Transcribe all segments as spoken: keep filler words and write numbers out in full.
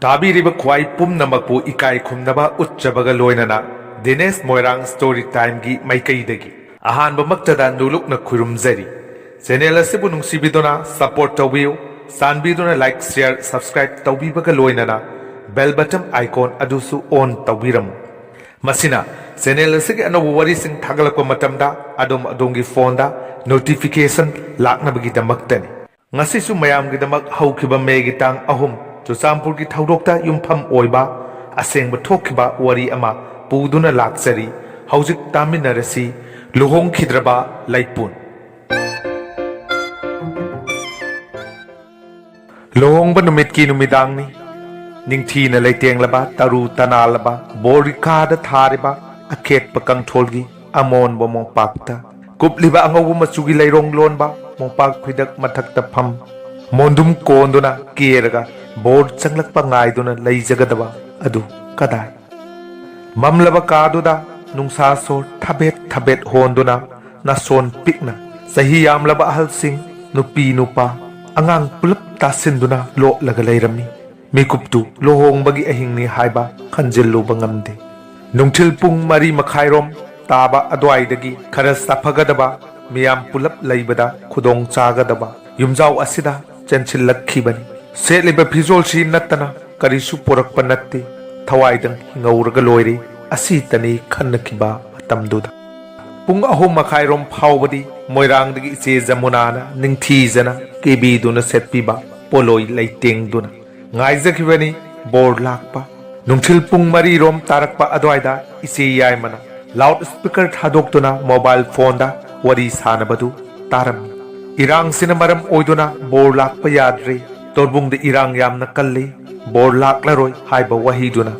ꯇꯥꯕꯤꯔꯤꯕ ꯈ꯭ꯋꯥꯏ ꯄꯨꯝꯅꯃꯛꯄꯨ ꯏꯀꯥꯏ ꯈꯨꯝꯅꯕ ꯎꯠꯆꯕꯒ ꯂꯣꯏꯅꯅ ꯗꯤꯅꯦꯁ ꯃꯣꯏꯔꯥꯡ ꯁ꯭ꯇꯣꯔꯤ ꯇꯥꯏꯝꯒꯤ ꯃꯥꯏꯀꯩꯗꯒꯤ ꯑꯍꯥꯟꯕꯃꯛꯇꯗ ꯅꯣꯂꯨꯛꯅ ꯈꯨꯔꯨꯝꯖꯔꯤ꯫ ꯆꯦꯅꯦꯜ ꯑꯁꯤꯕꯨ ꯅꯨꯡꯁꯤꯕꯤꯗꯨꯅ ꯁꯄꯣꯔꯠ ꯇꯧꯕꯤꯌꯨ꯫ ꯆꯥꯟꯕꯤꯗꯨꯅ ꯂꯥꯏꯛ, ꯁꯤꯌꯔ, ꯁꯕꯁꯀ꯭ꯔꯥꯏꯕ ꯇꯧꯕꯤꯕꯒ ꯂꯣꯏꯅꯅ ꯕꯦꯜ ꯕꯇꯟ ꯑꯥꯏꯀꯣꯟ ꯑꯗꯨꯁꯨ ꯑꯣꯟ ꯇꯧꯕꯤꯔꯝꯃꯨ꯫ ꯃꯁꯤꯅ ꯆꯦꯅꯦꯜ ꯑꯁꯤꯒꯤ ꯑꯅꯧꯕ ꯋꯥꯔꯤꯁꯤꯡ ꯊꯥꯒꯠꯂꯛꯄ ꯃꯇꯝꯗ ꯑꯗꯣꯝ ꯑꯗꯣꯝꯒꯤ ꯐꯣꯟꯗ ꯅꯣꯇꯤꯐꯤꯀꯦꯁꯟ ꯂꯥꯛꯅꯕꯒꯤꯗꯃꯛꯇꯅꯤ꯫ ꯉꯁꯤꯁꯨ ꯃꯌꯥꯝꯒꯤꯗꯃꯛ ꯍꯧꯈꯤꯕ ꯃꯦꯒꯤ ꯇꯥꯡ ꯑꯍꯨꯝ ꯆꯨꯔꯆꯥꯟꯄꯨꯔꯒꯤ ꯊꯧꯗꯣꯛꯇ ꯌꯨꯝꯐꯝ ꯑꯣꯏꯕ ꯑꯁꯦꯡꯕ ꯊꯣꯛꯈꯤꯕ ꯋꯥꯔꯤ ꯑꯃ ꯄꯨꯗꯨꯅ ꯂꯥꯛꯆꯔꯤ꯫ ꯍꯧꯖꯤꯛ ꯇꯥꯃꯤꯟꯅꯔꯁꯤ꯫ ꯂꯨꯍꯣꯡꯈꯤꯗ꯭ꯔꯕ ꯂꯩꯄꯨꯟ꯫ ꯂꯨꯍꯣꯡꯕ ꯅꯨꯃꯤꯠꯀꯤ ꯅꯨꯃꯤꯗꯥꯡꯅꯤ꯫ ꯅꯤꯡꯊꯤꯅ ꯂꯩꯇꯦꯡꯂꯕ, ꯇꯔꯨ ꯇꯅꯥꯜꯂꯕ, ꯕꯣꯔꯤꯈꯥꯗ ꯊꯥꯔꯤꯕ ꯑꯈꯦꯠꯄ ꯀꯥꯡꯊꯣꯜꯒꯤ ꯑꯃꯣꯟꯕ ꯃꯣꯝꯄꯥꯛꯇ ꯀꯨꯞꯂꯤꯕ ꯑꯉꯧꯕ ꯃꯆꯨꯒꯤ ꯂꯩꯔꯣꯡ ꯂꯣꯟꯕ ꯃꯣꯝꯄꯥꯛ ꯐꯤꯗꯛ ꯃꯊꯛꯇ ꯐꯝ, ꯃꯣꯟꯗꯨꯝ ꯀꯣꯟꯗꯨꯅ ꯀꯦꯔꯒ ꯕꯣꯔ ꯆꯪꯂꯛꯄ ꯉꯥꯏꯗꯨꯅ ꯂꯩꯖꯒꯗꯕ ꯑꯗꯨ ꯀꯗꯥꯏ? ꯃꯝꯂꯕ ꯀꯥꯗꯨꯗ ꯅꯨꯡꯁꯥ ꯁꯣꯔ ꯊꯕꯦꯠ ꯊꯕꯦꯠ ꯍꯣꯟꯗꯨꯅ ꯅꯥꯁꯣꯟ ꯄꯤꯛꯅ ꯆꯍꯤ ꯌꯥꯝꯂꯕ ꯑꯍꯜꯁꯤꯡ, ꯅꯨꯄꯤ ꯅꯨꯄꯥ, ꯑꯉꯥꯡ ꯄꯨꯂꯞ ꯇꯥꯁꯤꯟꯗꯨꯅ ꯂꯣꯠꯂꯒ ꯂꯩꯔꯝꯃꯤ꯫ ꯃꯤꯀꯨꯞꯇꯨ ꯂꯨꯍꯣꯡꯕꯒꯤ ꯑꯍꯤꯡꯅꯤ ꯍꯥꯏꯕ ꯈꯟꯖꯤꯜꯂꯨꯕ ꯉꯝꯗꯦ꯫ ꯅꯨꯡꯊꯤꯜ ꯄꯨꯡ ꯃꯔꯤ ꯃꯈꯥꯏꯔꯣꯝ ꯇꯥꯕ ꯑꯗꯨꯋꯥꯏꯗꯒꯤ ꯈꯔ ꯁꯥꯐꯒꯗꯕ, ꯃꯤꯌꯥꯝ ꯄꯨꯂꯞ ꯂꯩꯕꯗ ꯈꯨꯗꯣꯡ ꯆꯥꯒꯗꯕ ꯌꯨꯝꯖꯥꯎ ꯑꯁꯤꯗ ꯆꯦꯟꯁꯤꯜꯂꯛꯈꯤꯕꯅꯤ꯫ ꯁꯦꯠꯂꯤꯕ ꯐꯤꯖꯣꯜꯁꯤ ꯅꯠꯇꯅ ꯀꯔꯤꯁꯨ ꯄꯨꯔꯛꯄ ꯅꯠꯇꯦ꯫ ꯊꯋꯥꯏꯗꯪ ꯍꯤꯡꯍꯧꯔꯒ ꯂꯣꯏꯔꯦ, ꯑꯁꯤꯇꯅꯤ ꯈꯟꯅꯈꯤꯕ ꯃꯇꯝꯗꯨꯗ꯫ ꯄꯨꯡ ꯑꯍꯨꯝ ꯃꯈꯥꯏꯔꯣꯝ ꯐꯥꯎꯕꯗꯤ ꯃꯣꯏꯔꯥꯡꯗꯒꯤ ꯏꯆꯦ ꯖꯃꯨꯅꯥꯅ ꯅꯤꯡꯊꯤꯖꯅ ꯀꯦꯕꯤꯗꯨꯅ ꯁꯦꯠꯄꯤꯕ ꯄꯣꯂꯣꯏ ꯂꯩꯇꯦꯡꯗꯨꯅ ꯉꯥꯏꯖꯈꯤꯕꯅꯤ ꯕꯣꯔ ꯂꯥꯛꯄ꯫ ꯅꯨꯡꯊꯤꯜ ꯄꯨꯡ ꯃꯔꯤꯔꯣꯝ ꯇꯥꯔꯛꯄ ꯑꯗꯨꯋꯥꯏꯗ ꯏꯆꯦ ꯌꯥꯏꯃꯅ ꯂꯥꯎꯗ ꯁ꯭ꯄꯤꯀꯔ ꯊꯥꯗꯣꯛꯇꯨꯅ ꯃꯣꯕꯥꯏꯜ ꯐꯣꯟꯗ ꯋꯥꯔꯤ ꯁꯥꯅꯕꯗꯨ ꯇꯥꯔꯝꯃꯤ꯫ ꯏꯔꯥꯡꯁꯤꯅ ꯃꯔꯝ ꯑꯣꯏꯗꯨꯅ ꯕꯣꯔ ꯂꯥꯛꯄ ꯌꯥꯗ꯭ꯔꯦ꯫ ꯇꯣꯔꯕꯨꯡꯗ ꯏꯔꯥꯡ ꯌꯥꯝꯅ ꯀꯜꯂꯤ꯫ ꯕꯣꯔ ꯂꯥꯛꯂꯔꯣꯏ ꯍꯥꯏꯕ ꯋꯥꯍꯩꯗꯨꯅ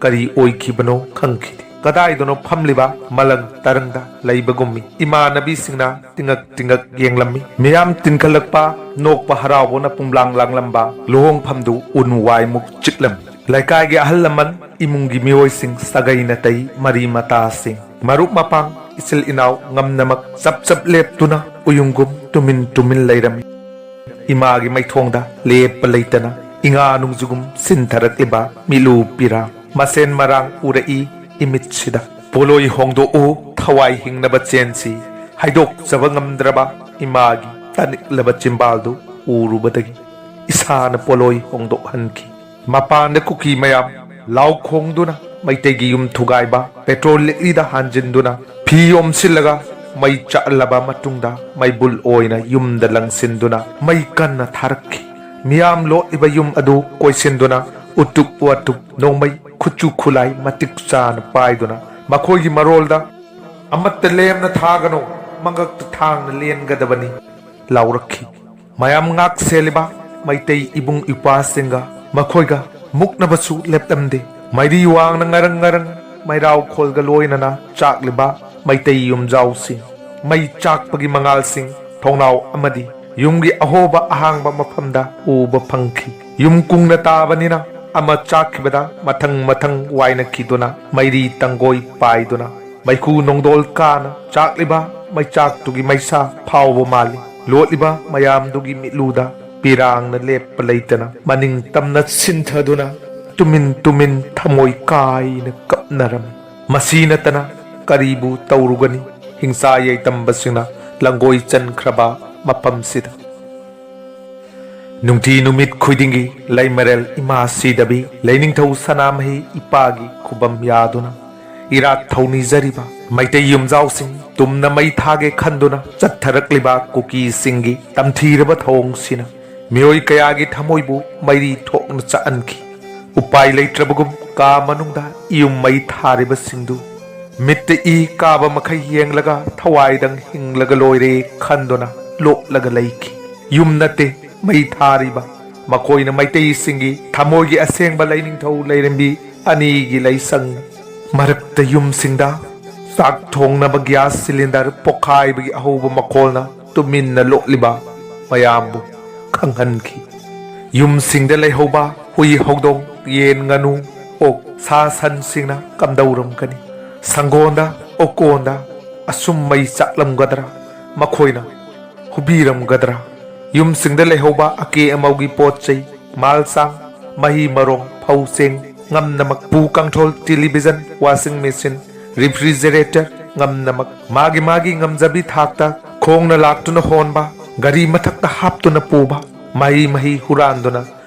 ꯀꯔꯤ ꯑꯣꯏꯈꯤꯕꯅꯣ ꯈꯪꯈꯤꯗꯦ꯫ ꯀꯗꯥꯏꯗꯅꯣ ꯐꯝꯂꯤꯕ ꯃꯂꯪ ꯇꯔꯪꯗ ꯂꯩꯕꯒꯨꯝꯃꯤ꯫ ꯏꯃꯥꯟꯅꯕꯤꯁꯤꯡꯅ ꯇꯤꯡꯉꯛ ꯇꯤꯡꯉꯛ ꯌꯦꯡꯂꯝꯃꯤ꯫ ꯃꯤꯌꯥꯝ ꯇꯤꯟꯈꯠꯂꯛꯄ, ꯅꯣꯛꯄ ꯍꯔꯥꯎꯕꯅ ꯄꯨꯝꯂꯥꯡ ꯂꯥꯡꯂꯝꯕ ꯂꯨꯍꯣꯡꯐꯝꯗꯨ ꯎꯟ ꯋꯥꯏꯃꯨꯛ ꯆꯤꯛꯂꯝꯃꯤ꯫ ꯂꯩꯀꯥꯏꯒꯤ ꯑꯍꯜ ꯂꯃꯟ, ꯏꯃꯨꯡꯒꯤ ꯃꯤꯑꯣꯏꯁꯤꯡ, ꯁꯥꯒꯩ ꯅꯥꯇꯩ, ꯃꯔꯤ ꯃꯇꯥꯁꯤꯡ, ꯃꯔꯨꯞ ꯃꯄꯥꯡ, ꯏꯆꯤꯜ ꯏꯅꯥꯎ ꯉꯝꯅꯃꯛ ꯆꯞ ꯆꯞ ꯂꯦꯞꯇꯨꯅ ꯎꯌꯨꯡꯒꯨꯝ ꯇꯨꯃꯤꯟ ꯇꯨꯃꯤꯟ ꯂꯩꯔꯝꯃꯤ꯫ ꯏꯃꯥꯒꯤ ꯃꯥꯏꯊꯣꯡꯗ ꯂꯦꯞꯄ ꯂꯩꯇꯅ ꯏꯉꯥ ꯅꯣꯡꯖꯨꯒꯨꯝ ꯁꯤꯟꯊꯔꯛꯂꯤꯕ ꯃꯤꯠꯂꯨ ꯄꯤꯔꯥ, ꯃꯁꯦꯟ ꯃꯔꯥꯡ ꯎꯔꯛꯏ ꯏꯃꯤꯠꯁꯤꯗ꯫ ꯄꯣꯂꯣꯏ ꯍꯣꯡꯗꯣꯛꯎ, ꯊꯋꯥꯏ ꯍꯤꯡꯅꯕ ꯆꯦꯟꯁꯤ, ꯍꯥꯏꯗꯣꯛꯆꯕ ꯉꯝꯗ꯭ꯔꯕ ꯏꯃꯥꯒꯤ ꯇꯥꯅꯤꯡꯂꯕ ꯆꯤꯝꯕꯥꯜꯗꯨ ꯎꯔꯨꯕꯗꯒꯤ ꯏꯁꯥꯅ ꯄꯣꯂꯣꯏ ꯍꯣꯡꯗꯣꯛꯍꯟꯈꯤ꯫ ꯃꯄꯥꯟꯗ ꯀꯨꯀꯤ ꯃꯌꯥꯝ ꯂꯥꯎ ꯈꯣꯡꯗꯨꯅ ꯃꯩꯇꯩꯒꯤ ꯌꯨꯝ ꯊꯨꯒꯥꯏꯕ ꯄꯦꯇ꯭ꯔꯣꯜ ꯂꯤꯛꯂꯤꯗ ꯍꯥꯟꯖꯤꯟꯗꯨꯅ, ꯐꯤ ꯌꯣꯝꯁꯤꯜꯂꯒ ꯃꯩ ꯆꯥꯛꯂꯕ ꯃꯇꯨꯡꯗ ꯃꯩꯕꯨꯜ ꯑꯣꯏꯅ ꯌꯨꯝꯗ ꯂꯪꯁꯤꯟꯗꯨꯅ ꯃꯩ ꯀꯟꯅ ꯊꯥꯔꯛꯈꯤ꯫ ꯃꯤꯌꯥꯝ ꯂꯣꯠꯂꯤꯕ ꯌꯨꯝ ꯑꯗꯨ ꯀꯣꯏꯁꯤꯟꯗꯨꯅ ꯎꯇꯨꯞ ꯋꯥꯇꯨꯞ ꯅꯣꯡꯃꯩ ꯈꯨꯠꯁꯨ ꯈꯨꯠꯂꯥꯏ ꯃꯇꯤꯛ ꯆꯥꯅ ꯄꯥꯏꯗꯨꯅ ꯃꯈꯣꯏꯒꯤ ꯃꯔꯣꯜꯗ "ꯑꯃꯠꯇ ꯂꯦꯝꯅ ꯊꯥꯒꯅꯨ, ꯃꯉꯛꯇ ꯊꯥꯡꯅ ꯂꯦꯟꯒꯗꯕꯅꯤ" ꯂꯥꯎꯔꯛꯈꯤ꯫ ꯃꯌꯥꯝ ꯉꯥꯛ ꯁꯦꯜꯂꯤꯕ ꯃꯩꯇꯩ ꯏꯕꯨꯡ ꯏꯄ꯭ꯋꯥꯁꯤꯡꯒ ꯃꯈꯣꯏꯒ ꯃꯨꯛꯅꯕꯁꯨ ꯂꯦꯞꯂꯝꯗꯦ꯫ ꯃꯩꯔꯤ ꯋꯥꯡꯅ ꯉꯔꯪ ꯉꯔꯪ ꯃꯩꯔꯥꯎ ꯈꯣꯜꯒ ꯂꯣꯏꯅꯅ ꯆꯥꯛꯂꯤꯕ ꯃꯩꯇꯩ ꯌꯨꯝꯖꯥꯎꯁꯤꯡ, ꯃꯩ ꯆꯥꯛꯄꯒꯤ ꯃꯉꯥꯜꯁꯤꯡ ꯊꯣꯡꯅꯥꯎ ꯑꯃꯗꯤ ꯌꯨꯝꯒꯤ ꯑꯍꯣꯕ ꯑꯍꯥꯡꯕ ꯃꯐꯝꯗ ꯎꯕ ꯐꯪꯈꯤ꯫ ꯌꯨꯝ ꯀꯨꯡꯅ ꯇꯥꯕꯅꯤꯅ ꯑꯃ ꯆꯥꯛꯈꯤꯕꯗ ꯃꯊꯪ ꯃꯊꯪ ꯋꯥꯏꯅꯈꯤꯗꯨꯅ ꯃꯩꯔꯤ ꯇꯪꯒꯣꯏ ꯄꯥꯏꯗꯨꯅ ꯃꯩꯈꯨ ꯅꯣꯡꯗꯣꯜ ꯀꯥꯅ ꯆꯥꯛꯂꯤꯕ ꯃꯩꯆꯥꯛꯇꯨꯒꯤ ꯃꯩꯁꯥ ꯐꯥꯎꯕ ꯃꯥꯜꯂꯤ꯫ ꯂꯣꯠꯂꯤꯕ ꯃꯌꯥꯝꯗꯨꯒꯤ ꯃꯤꯠꯂꯨꯗ ꯄꯤꯔꯥꯡꯅ ꯂꯦꯞꯄ ꯂꯩꯇꯅ ꯃꯅꯤꯡ ꯇꯝꯅ ꯁꯤꯟꯊꯗꯨꯅ ꯇꯨꯃꯤꯟ ꯇꯨꯃꯤꯟ ꯊꯃꯣꯏ ꯀꯥꯏꯅ ꯀꯞꯅꯔꯝꯃꯤ꯫ ꯃꯁꯤ ꯅꯠꯇꯅ ꯀꯔꯤꯕꯨ ꯇꯧꯔꯨꯒꯅꯤ? ꯍꯤꯡꯁꯥ ꯌꯥꯏꯇꯝꯕꯁꯤꯡꯅ ꯂꯪꯒꯣꯏ ꯆꯟꯈ꯭ꯔꯕ ꯃꯐꯝꯁꯤꯗ꯫ ꯅꯨꯡꯇꯤ ꯅꯨꯃꯤꯠ ꯈꯨꯗꯤꯡꯒꯤ ꯂꯩꯃꯔꯦꯜ ꯏꯃꯥ ꯁꯤꯗꯕꯤ ꯂꯩꯅꯤꯡꯊꯧ ꯁꯅꯥꯃꯍꯤ ꯏꯄꯥꯒꯤ ꯈꯨꯕꯝ ꯌꯥꯗꯨꯅ ꯏꯔꯥꯠ ꯊꯧꯅꯤꯖꯔꯤꯕ ꯃꯩꯇꯩ ꯌꯨꯝꯖꯥꯎꯁꯤꯡ ꯇꯨꯝꯅ ꯃꯩ ꯊꯥꯒꯦ ꯈꯟꯗꯨꯅ ꯆꯠꯊꯔꯛꯂꯤꯕ ꯀꯨꯀꯤꯁꯤꯡꯒꯤ ꯇꯝꯊꯤꯔꯕ ꯊꯧꯑꯣꯡꯁꯤꯅ ꯃꯤꯑꯣꯏ ꯀꯌꯥꯒꯤ ꯊꯃꯣꯏꯕꯨ ꯃꯩꯔꯤ ꯊꯣꯛꯅ ꯆꯥꯛꯍꯟꯈꯤ꯫ ꯎꯄꯥꯏ ꯂꯩꯇ꯭ꯔꯕꯒꯨꯝ ꯀꯥ ꯃꯅꯨꯡꯗ ꯏꯌꯨꯝ ꯃꯩ ꯊꯥꯔꯤꯕꯁꯤꯡꯗꯨ ꯃꯤꯠꯇ ꯏ ꯀꯥꯕ ꯃꯈꯩ ꯌꯦꯡꯂꯒ ꯊꯋꯥꯏꯗꯪ ꯍꯤꯡꯂꯒ ꯂꯣꯏꯔꯦ ꯈꯟꯗꯨꯅ ꯂꯣꯠꯂꯒ ꯂꯩꯈꯤ꯫ ꯌꯨꯝ ꯅꯠꯇꯦ ꯃꯩ ꯊꯥꯔꯤꯕ, ꯃꯈꯣꯏꯅ ꯃꯩꯇꯩꯁꯤꯡꯒꯤ ꯊꯃꯣꯏꯒꯤ ꯑꯁꯦꯡꯕ ꯂꯩꯅꯤꯡꯊꯧ ꯂꯩꯔꯦꯝꯕꯤ ꯑꯅꯤꯒꯤ ꯂꯩꯁꯪꯅꯤ꯫ ꯃꯔꯛꯇ ꯌꯨꯝꯁꯤꯡꯗ ꯆꯥꯛ ꯊꯣꯡꯅꯕ ꯒ꯭ꯌꯥꯁ ꯁꯤꯂꯤꯟꯗꯔ ꯄꯣꯈꯥꯏꯕꯒꯤ ꯑꯍꯧꯕ ꯃꯈꯣꯜꯅ ꯇꯨꯃꯤꯟꯅ ꯂꯣꯠꯂꯤꯕ ꯃꯌꯥꯝꯕꯨ ꯈꯪꯍꯟꯈꯤ꯫ ꯌꯨꯝꯁꯤꯡꯗ ꯂꯩꯍꯧꯕ ꯍꯨꯏ, ꯍꯧꯗꯣꯡ, ꯌꯦꯟ, ꯉꯥꯅꯨ, ꯑꯣꯛ, ꯁꯥ ꯁꯟꯁꯤꯡꯅ ꯀꯝꯗꯧꯔꯝꯒꯅꯤ? ꯁꯪꯒꯣꯟꯗ, ꯑꯣꯀꯣꯟꯗ ꯑꯁꯨꯝ ꯃꯩ ꯆꯥꯛꯂꯝꯒꯗ꯭ꯔꯥ? ꯃꯈꯣꯏꯅ ꯍꯨꯕꯤꯔꯝꯒꯗ꯭ꯔꯥ? ꯌꯨꯝꯁꯤꯡꯗ ꯂꯩꯍꯧꯕ ꯑꯀꯦ ꯑꯃꯧꯒꯤ ꯄꯣꯠ ꯆꯩ ꯃꯥꯜꯁꯥꯡ, ꯃꯍꯩ ꯃꯔꯣꯡ, ꯐꯧ ꯆꯦꯡ, ꯉꯝꯅꯃꯛ ꯄꯨ ꯀꯥꯡꯊꯣꯜ, ꯇꯦꯂꯤꯚꯤꯖꯟ, ꯋꯥꯁꯤꯡ ꯃꯦꯆꯤꯟ, ꯔꯤꯐ꯭ꯔꯤꯖꯔꯦꯇꯔ, ꯉꯝꯅꯃꯛ ꯃꯥꯒꯤ ꯃꯥꯒꯤ ꯉꯝꯖꯕꯤ ꯊꯥꯛꯇ ꯈꯣꯡꯅ ꯂꯥꯛꯇꯨꯅ ꯍꯣꯟꯕ, ꯒꯥꯔꯤ ꯃꯊꯛꯇ ꯍꯥꯞꯇꯨꯅ ꯄꯨꯕ, ꯃꯍꯩ ꯃꯍꯩ ꯍꯨꯔꯥꯟꯗꯨꯅ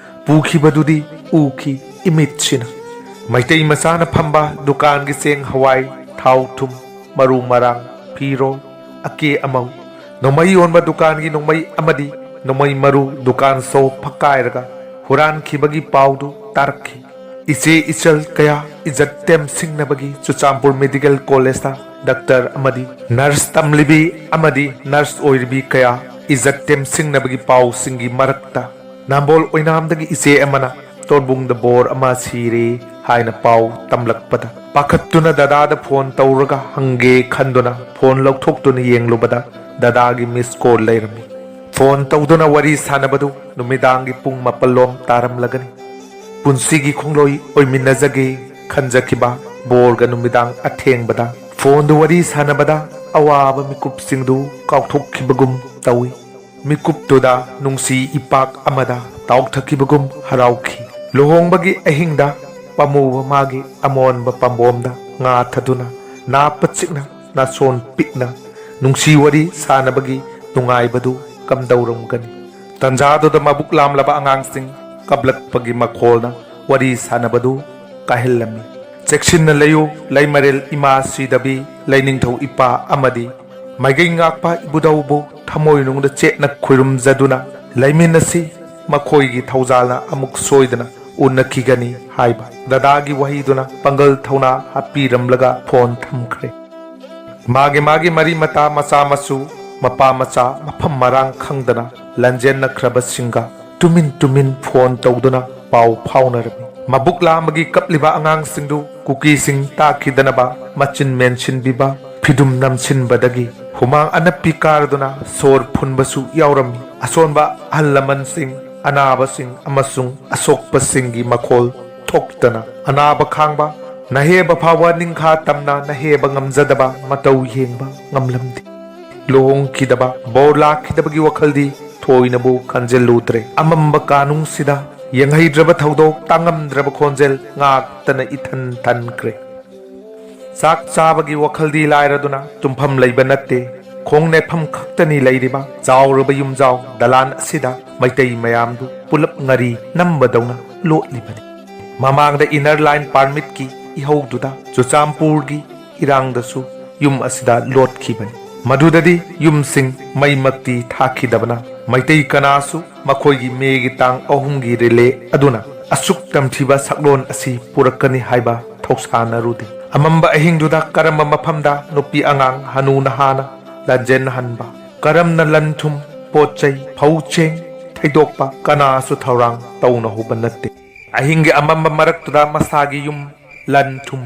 ꯄꯨꯈꯤꯕꯗꯨꯗꯤ ꯎꯈꯤ ꯏꯃꯤꯠꯁꯤꯅ꯫ ꯃꯩꯇꯩ ꯃꯆꯥꯅ ꯐꯝꯕ ꯗꯨꯀꯥꯟꯒꯤ ꯆꯦꯡ ꯍꯋꯥꯏ, ꯊꯥꯎ ꯊꯨꯝ, ꯃꯔꯨ ꯃꯔꯥꯡ, ꯐꯤꯔꯣꯜ, ꯑꯀꯦ ꯑꯃꯧ, ꯅꯣꯡꯃꯩ ꯌꯣꯟꯕ ꯗꯨꯀꯥꯟꯒꯤ ꯅꯣꯡꯃꯩ ꯑꯃꯗꯤ ꯅꯣꯡꯃꯩ ꯃꯔꯨ ꯗꯨꯀꯥꯟ ꯁꯣ ꯐꯛꯀꯥꯏꯔꯒ ꯍꯨꯔꯥꯟꯈꯤꯕꯒꯤ ꯄꯥꯎꯗꯨ ꯇꯥꯔꯛꯈꯤ꯫ ꯏꯆꯦ ꯏꯆꯜ ꯀꯌꯥ ꯏꯖꯠ ꯇꯦꯝꯁꯤꯡꯅꯕꯒꯤ ꯆꯨꯔꯆꯥꯟꯄꯨꯔ ꯃꯦꯗꯤꯀꯦꯜ ꯀꯣꯂꯦꯖꯇ ꯗꯥꯛꯇꯔ ꯑꯃꯗꯤ ꯅꯔꯁ ꯇꯝꯂꯤꯕꯤ ꯑꯃꯗꯤ ꯅꯔꯁ ꯑꯣꯏꯔꯤꯕꯤ ꯀꯌꯥ ꯏꯖꯠ ꯇꯦꯝꯁꯤꯡꯅꯕꯒꯤ ꯄꯥꯎꯁꯤꯡꯒꯤ ꯃꯔꯛꯇ ꯅꯝꯕꯣꯜ ꯑꯣꯏꯅꯥꯝꯗꯒꯤ ꯏꯆꯦ ꯑꯃꯅ ꯇꯣꯔꯕꯨꯡꯗ ꯕꯣꯔ ꯑꯃ ꯁꯤꯔꯦ ꯍꯥꯏꯅ ꯄꯥꯎ ꯇꯝꯂꯛꯄꯗ ꯄꯥꯈꯠꯇꯨꯅ ꯗꯗꯥꯗ ꯐꯣꯟ ꯇꯧꯔꯒ ꯍꯪꯒꯦ ꯈꯟꯗꯨꯅ ꯐꯣꯟ ꯂꯧꯊꯣꯛꯇꯨꯅ ꯌꯦꯡꯂꯨꯕꯗ ꯗꯗꯥꯒꯤ ꯃꯤꯁ ꯀꯣꯜ ꯂꯩꯔꯝꯃꯤ꯫ ꯐꯣꯟ ꯇꯧꯗꯨꯅ ꯋꯥꯔꯤ ꯁꯥꯟꯅꯕꯗꯨ ꯅꯨꯃꯤꯗꯥꯡꯒꯤ ꯄꯨꯡ ꯃꯥꯄꯜ ꯂꯣꯝ ꯇꯥꯔꯝꯂꯒꯅꯤ꯫ ꯄꯨꯟꯁꯤꯒꯤ ꯈꯣꯡꯂꯣꯏ ꯑꯣꯏꯃꯤꯟꯅꯖꯒꯦ ꯈꯟꯖꯈꯤꯕ ꯕꯣꯔꯒ ꯅꯨꯃꯤꯗꯥꯡ ꯑꯊꯦꯡꯕꯗ ꯐꯣꯟꯗꯨ ꯋꯥꯔꯤ ꯁꯥꯟꯅꯕꯗ ꯑꯋꯥꯕ ꯃꯤꯀꯨꯞꯁꯤꯡꯗꯨ ꯀꯥꯎꯊꯣꯛꯈꯤꯕꯒꯨꯝ ꯇꯧꯏ꯫ ꯃꯤꯀꯨꯞꯇꯨꯗ ꯅꯨꯡꯁꯤ ꯏꯄꯥꯛ ꯑꯃꯗ ꯇꯥꯎꯊꯈꯤꯕꯒꯨꯝ ꯍꯔꯥꯎꯈꯤ꯫ ꯂꯨꯍꯣꯡꯕꯒꯤ ꯑꯍꯤꯡꯗ ꯄꯥꯝꯃꯨꯕ ꯃꯥꯒꯤ ꯑꯃꯣꯟꯕ ꯄꯥꯝꯕꯣꯝꯗ ꯉꯥ ꯊꯥꯗꯨꯅ ꯅꯥꯞꯄ ꯆꯤꯛꯅ ꯅꯥꯁꯣꯟ ꯄꯤꯛꯅ ꯅꯨꯡꯁꯤ ꯋꯥꯔꯤ ꯁꯥꯟꯅꯕꯒꯤ ꯅꯨꯡꯉꯥꯏꯕꯗꯨ ꯀꯝꯗꯧꯔꯝꯒꯅꯤ? ꯇꯟꯖꯥꯗꯨꯗ ꯃꯕꯨꯛ ꯂꯥꯝꯂꯕ ꯑꯉꯥꯡꯁꯤꯡ ꯀꯞꯂꯛꯄꯒꯤ ꯃꯈꯣꯜꯅ ꯋꯥꯔꯤ ꯁꯥꯟꯅꯕꯗꯨ ꯀꯥꯏꯍꯜꯂꯝꯃꯤ꯫ ꯆꯦꯛꯁꯤꯟꯅ ꯂꯩꯌꯨ, ꯂꯩꯃꯔꯦꯜ ꯏꯃꯥ ꯁꯤꯗꯕꯤ, ꯂꯩꯅꯤꯡꯊꯧ ꯏꯄꯥ ꯑꯃꯗꯤ ꯃꯥꯏꯀꯩ ꯉꯥꯛꯄ ꯏꯕꯨꯙꯧꯕꯨ ꯊꯃꯣꯏꯅꯨꯡꯗ ꯆꯦꯠꯅ ꯈꯨꯔꯨꯝꯖꯗꯨꯅ ꯂꯩꯃꯤꯟꯅꯁꯤ꯫ ꯃꯈꯣꯏꯒꯤ ꯊꯧꯖꯥꯜꯅ ꯑꯃꯨꯛ ꯁꯣꯏꯗꯅ ꯎꯅꯈꯤꯒꯅꯤ ꯍꯥꯏꯕ ꯗꯗꯥꯒꯤ ꯋꯥꯍꯩꯗꯨꯅ ꯄꯥꯡꯒꯜ ꯊꯧꯅꯥ ꯍꯥꯞꯄꯤꯔꯝꯂꯒ ꯐꯣꯟ ꯊꯝꯈ꯭ꯔꯦ꯫ ꯃꯥꯒꯤ ꯃꯥꯒꯤ ꯃꯔꯤ ꯃꯇꯥ ꯃꯆꯥ ꯃꯁꯨ ꯃꯄꯥ ꯃꯆꯥ ꯃꯐꯝ ꯃꯔꯥꯡ ꯈꯪꯗꯅ ꯂꯟꯖꯦꯟꯅꯈ꯭ꯔꯕꯁꯤꯡꯒ ꯇꯨꯃꯤꯟ ꯇꯨꯃꯤꯟ ꯐꯣꯟ ꯇꯧꯗꯨꯅ ꯄꯥꯎ ꯐꯥꯎꯅꯔꯝꯃꯤ꯫ ꯃꯕꯨꯛ ꯂꯥꯝꯕꯒꯤ ꯀꯞꯂꯤꯕ ꯑꯉꯥꯡꯁꯤꯡꯗꯨ ꯀꯨꯀꯤꯁꯤꯡ ꯇꯥꯛꯈꯤꯗꯅꯕ ꯃꯆꯤꯟ ꯃꯦꯟꯁꯤꯟꯕꯤꯕ, ꯐꯤꯗꯨꯝ ꯅꯝꯁꯤꯟꯕꯗꯒꯤ ꯍꯨꯃꯥꯡ ꯑꯅꯞꯄꯤ ꯀꯥꯔꯗꯨꯅ ꯁꯣꯔ ꯐꯨꯟꯕꯁꯨ ꯌꯥꯎꯔꯝꯃꯤ꯫ ꯑꯁꯣꯟꯕ ꯑꯍꯜ ꯂꯃꯟꯁꯤꯡ, ꯑꯅꯥꯕꯁꯤꯡ ꯑꯃꯁꯨꯡ ꯑꯁꯣꯛꯄꯁꯤꯡꯒꯤ ꯃꯈꯣꯜ ꯊꯣꯛꯇꯅ ꯑꯅꯥꯕ ꯈꯥꯡꯕ, ꯅꯍꯦꯕ ꯐꯥꯎꯕ ꯅꯤꯡꯈꯥ ꯇꯝꯅ ꯅꯍꯦꯕ ꯉꯝꯖꯗꯕ ꯃꯇꯧ ꯌꯦꯡꯕ ꯉꯝꯂꯝꯗꯦ꯫ ꯂꯨꯍꯣꯡꯈꯤꯗꯕ, ꯕꯣꯔ ꯂꯥꯛꯈꯤꯗꯕꯒꯤ ꯋꯥꯈꯜꯗꯤ ꯊꯣꯏꯅꯕꯨ ꯈꯟꯖꯤꯜꯂꯨꯗ꯭ꯔꯦ꯫ ꯑꯃꯝꯕ ꯀꯥꯅꯨꯡꯁꯤꯗ ꯌꯦꯡꯍꯩꯗ꯭ꯔꯕ ꯊꯧꯗꯣꯛ, ꯇꯥꯉꯝꯗ꯭ꯔꯕ ꯈꯣꯟꯖꯦꯜ, ꯉꯥꯛꯇꯅ ꯏꯊꯟ ꯊꯟꯈ꯭ꯔꯦ꯫ ꯆꯥꯛ ꯆꯥꯕꯒꯤ ꯋꯥꯈꯜꯗꯤ ꯂꯥꯏꯔꯗꯨꯅ ꯇꯨꯝꯐꯝ ꯂꯩꯕ ꯅꯠꯇꯦ꯫ ꯈꯣꯡ ꯅꯦꯠꯐꯝ ꯈꯛꯇꯅꯤ ꯂꯩꯔꯤꯕ ꯆꯥꯎꯔꯕ ꯌꯨꯝꯖꯥꯎ ꯗꯂꯥꯟ ꯑꯁꯤꯗ ꯃꯩꯇꯩ ꯃꯌꯥꯝꯗꯨ ꯄꯨꯂꯞ ꯉꯥꯔꯤ ꯅꯝꯕꯗꯧꯅ ꯂꯣꯠꯂꯤꯕꯅꯤ꯫ ꯃꯃꯥꯡꯗ inner line permitꯀꯤ ꯏꯍꯧꯗꯨꯗ ꯆꯨꯔꯆꯥꯟꯄꯨꯔꯒꯤ ꯏꯔꯥꯡꯗꯁꯨ ꯌꯨꯝ ꯑꯁꯤꯗ ꯂꯣꯠꯈꯤꯕꯅꯤ꯫ ꯃꯗꯨꯗꯗꯤ ꯌꯨꯝꯁꯤꯡ ꯃꯩꯃꯛꯇꯤ ꯊꯥꯈꯤꯗꯕꯅ ꯃꯩꯇꯩ ꯀꯅꯥꯁꯨ ꯃꯈꯣꯏꯒꯤ ꯃꯦꯒꯤ ꯇꯥꯡ ꯑꯍꯨꯝꯒꯤ relay ꯑꯗꯨꯅ ꯑꯁꯨꯛ ꯇꯝꯊꯤꯕ ꯁꯛꯂꯣꯟ ꯑꯁꯤ ꯄꯨꯔꯛꯀꯅꯤ ꯍꯥꯏꯕ ꯊꯧꯁꯥꯅꯔꯨꯗꯦ꯫ ꯑꯃꯝꯕ ꯑꯍꯤꯡꯗꯨꯗ ꯀꯔꯝꯕ ꯃꯐꯝꯗ ꯅꯨꯄꯤ ꯑꯉꯥꯡ ꯍꯅꯨ ꯅꯍꯥꯅ ꯂꯥꯟꯖꯦꯟꯍꯟꯕ, ꯀꯔꯝꯅ ꯂꯟ ꯊꯨꯝ, ꯄꯣꯠ ꯆꯩ, ꯐꯧ ꯆꯦꯡ ꯊꯩꯗꯣꯛꯄ ꯀꯅꯥꯁꯨ ꯊꯧꯔꯥꯡ ꯇꯧꯅꯍꯧꯕ ꯅꯠꯇꯦ꯫ ꯑꯍꯤꯡꯒꯤ ꯑꯃꯝꯕ ꯃꯔꯛꯇꯨꯗ ꯃꯁꯥꯒꯤ ꯌꯨꯝ, ꯂꯟ ꯊꯨꯝ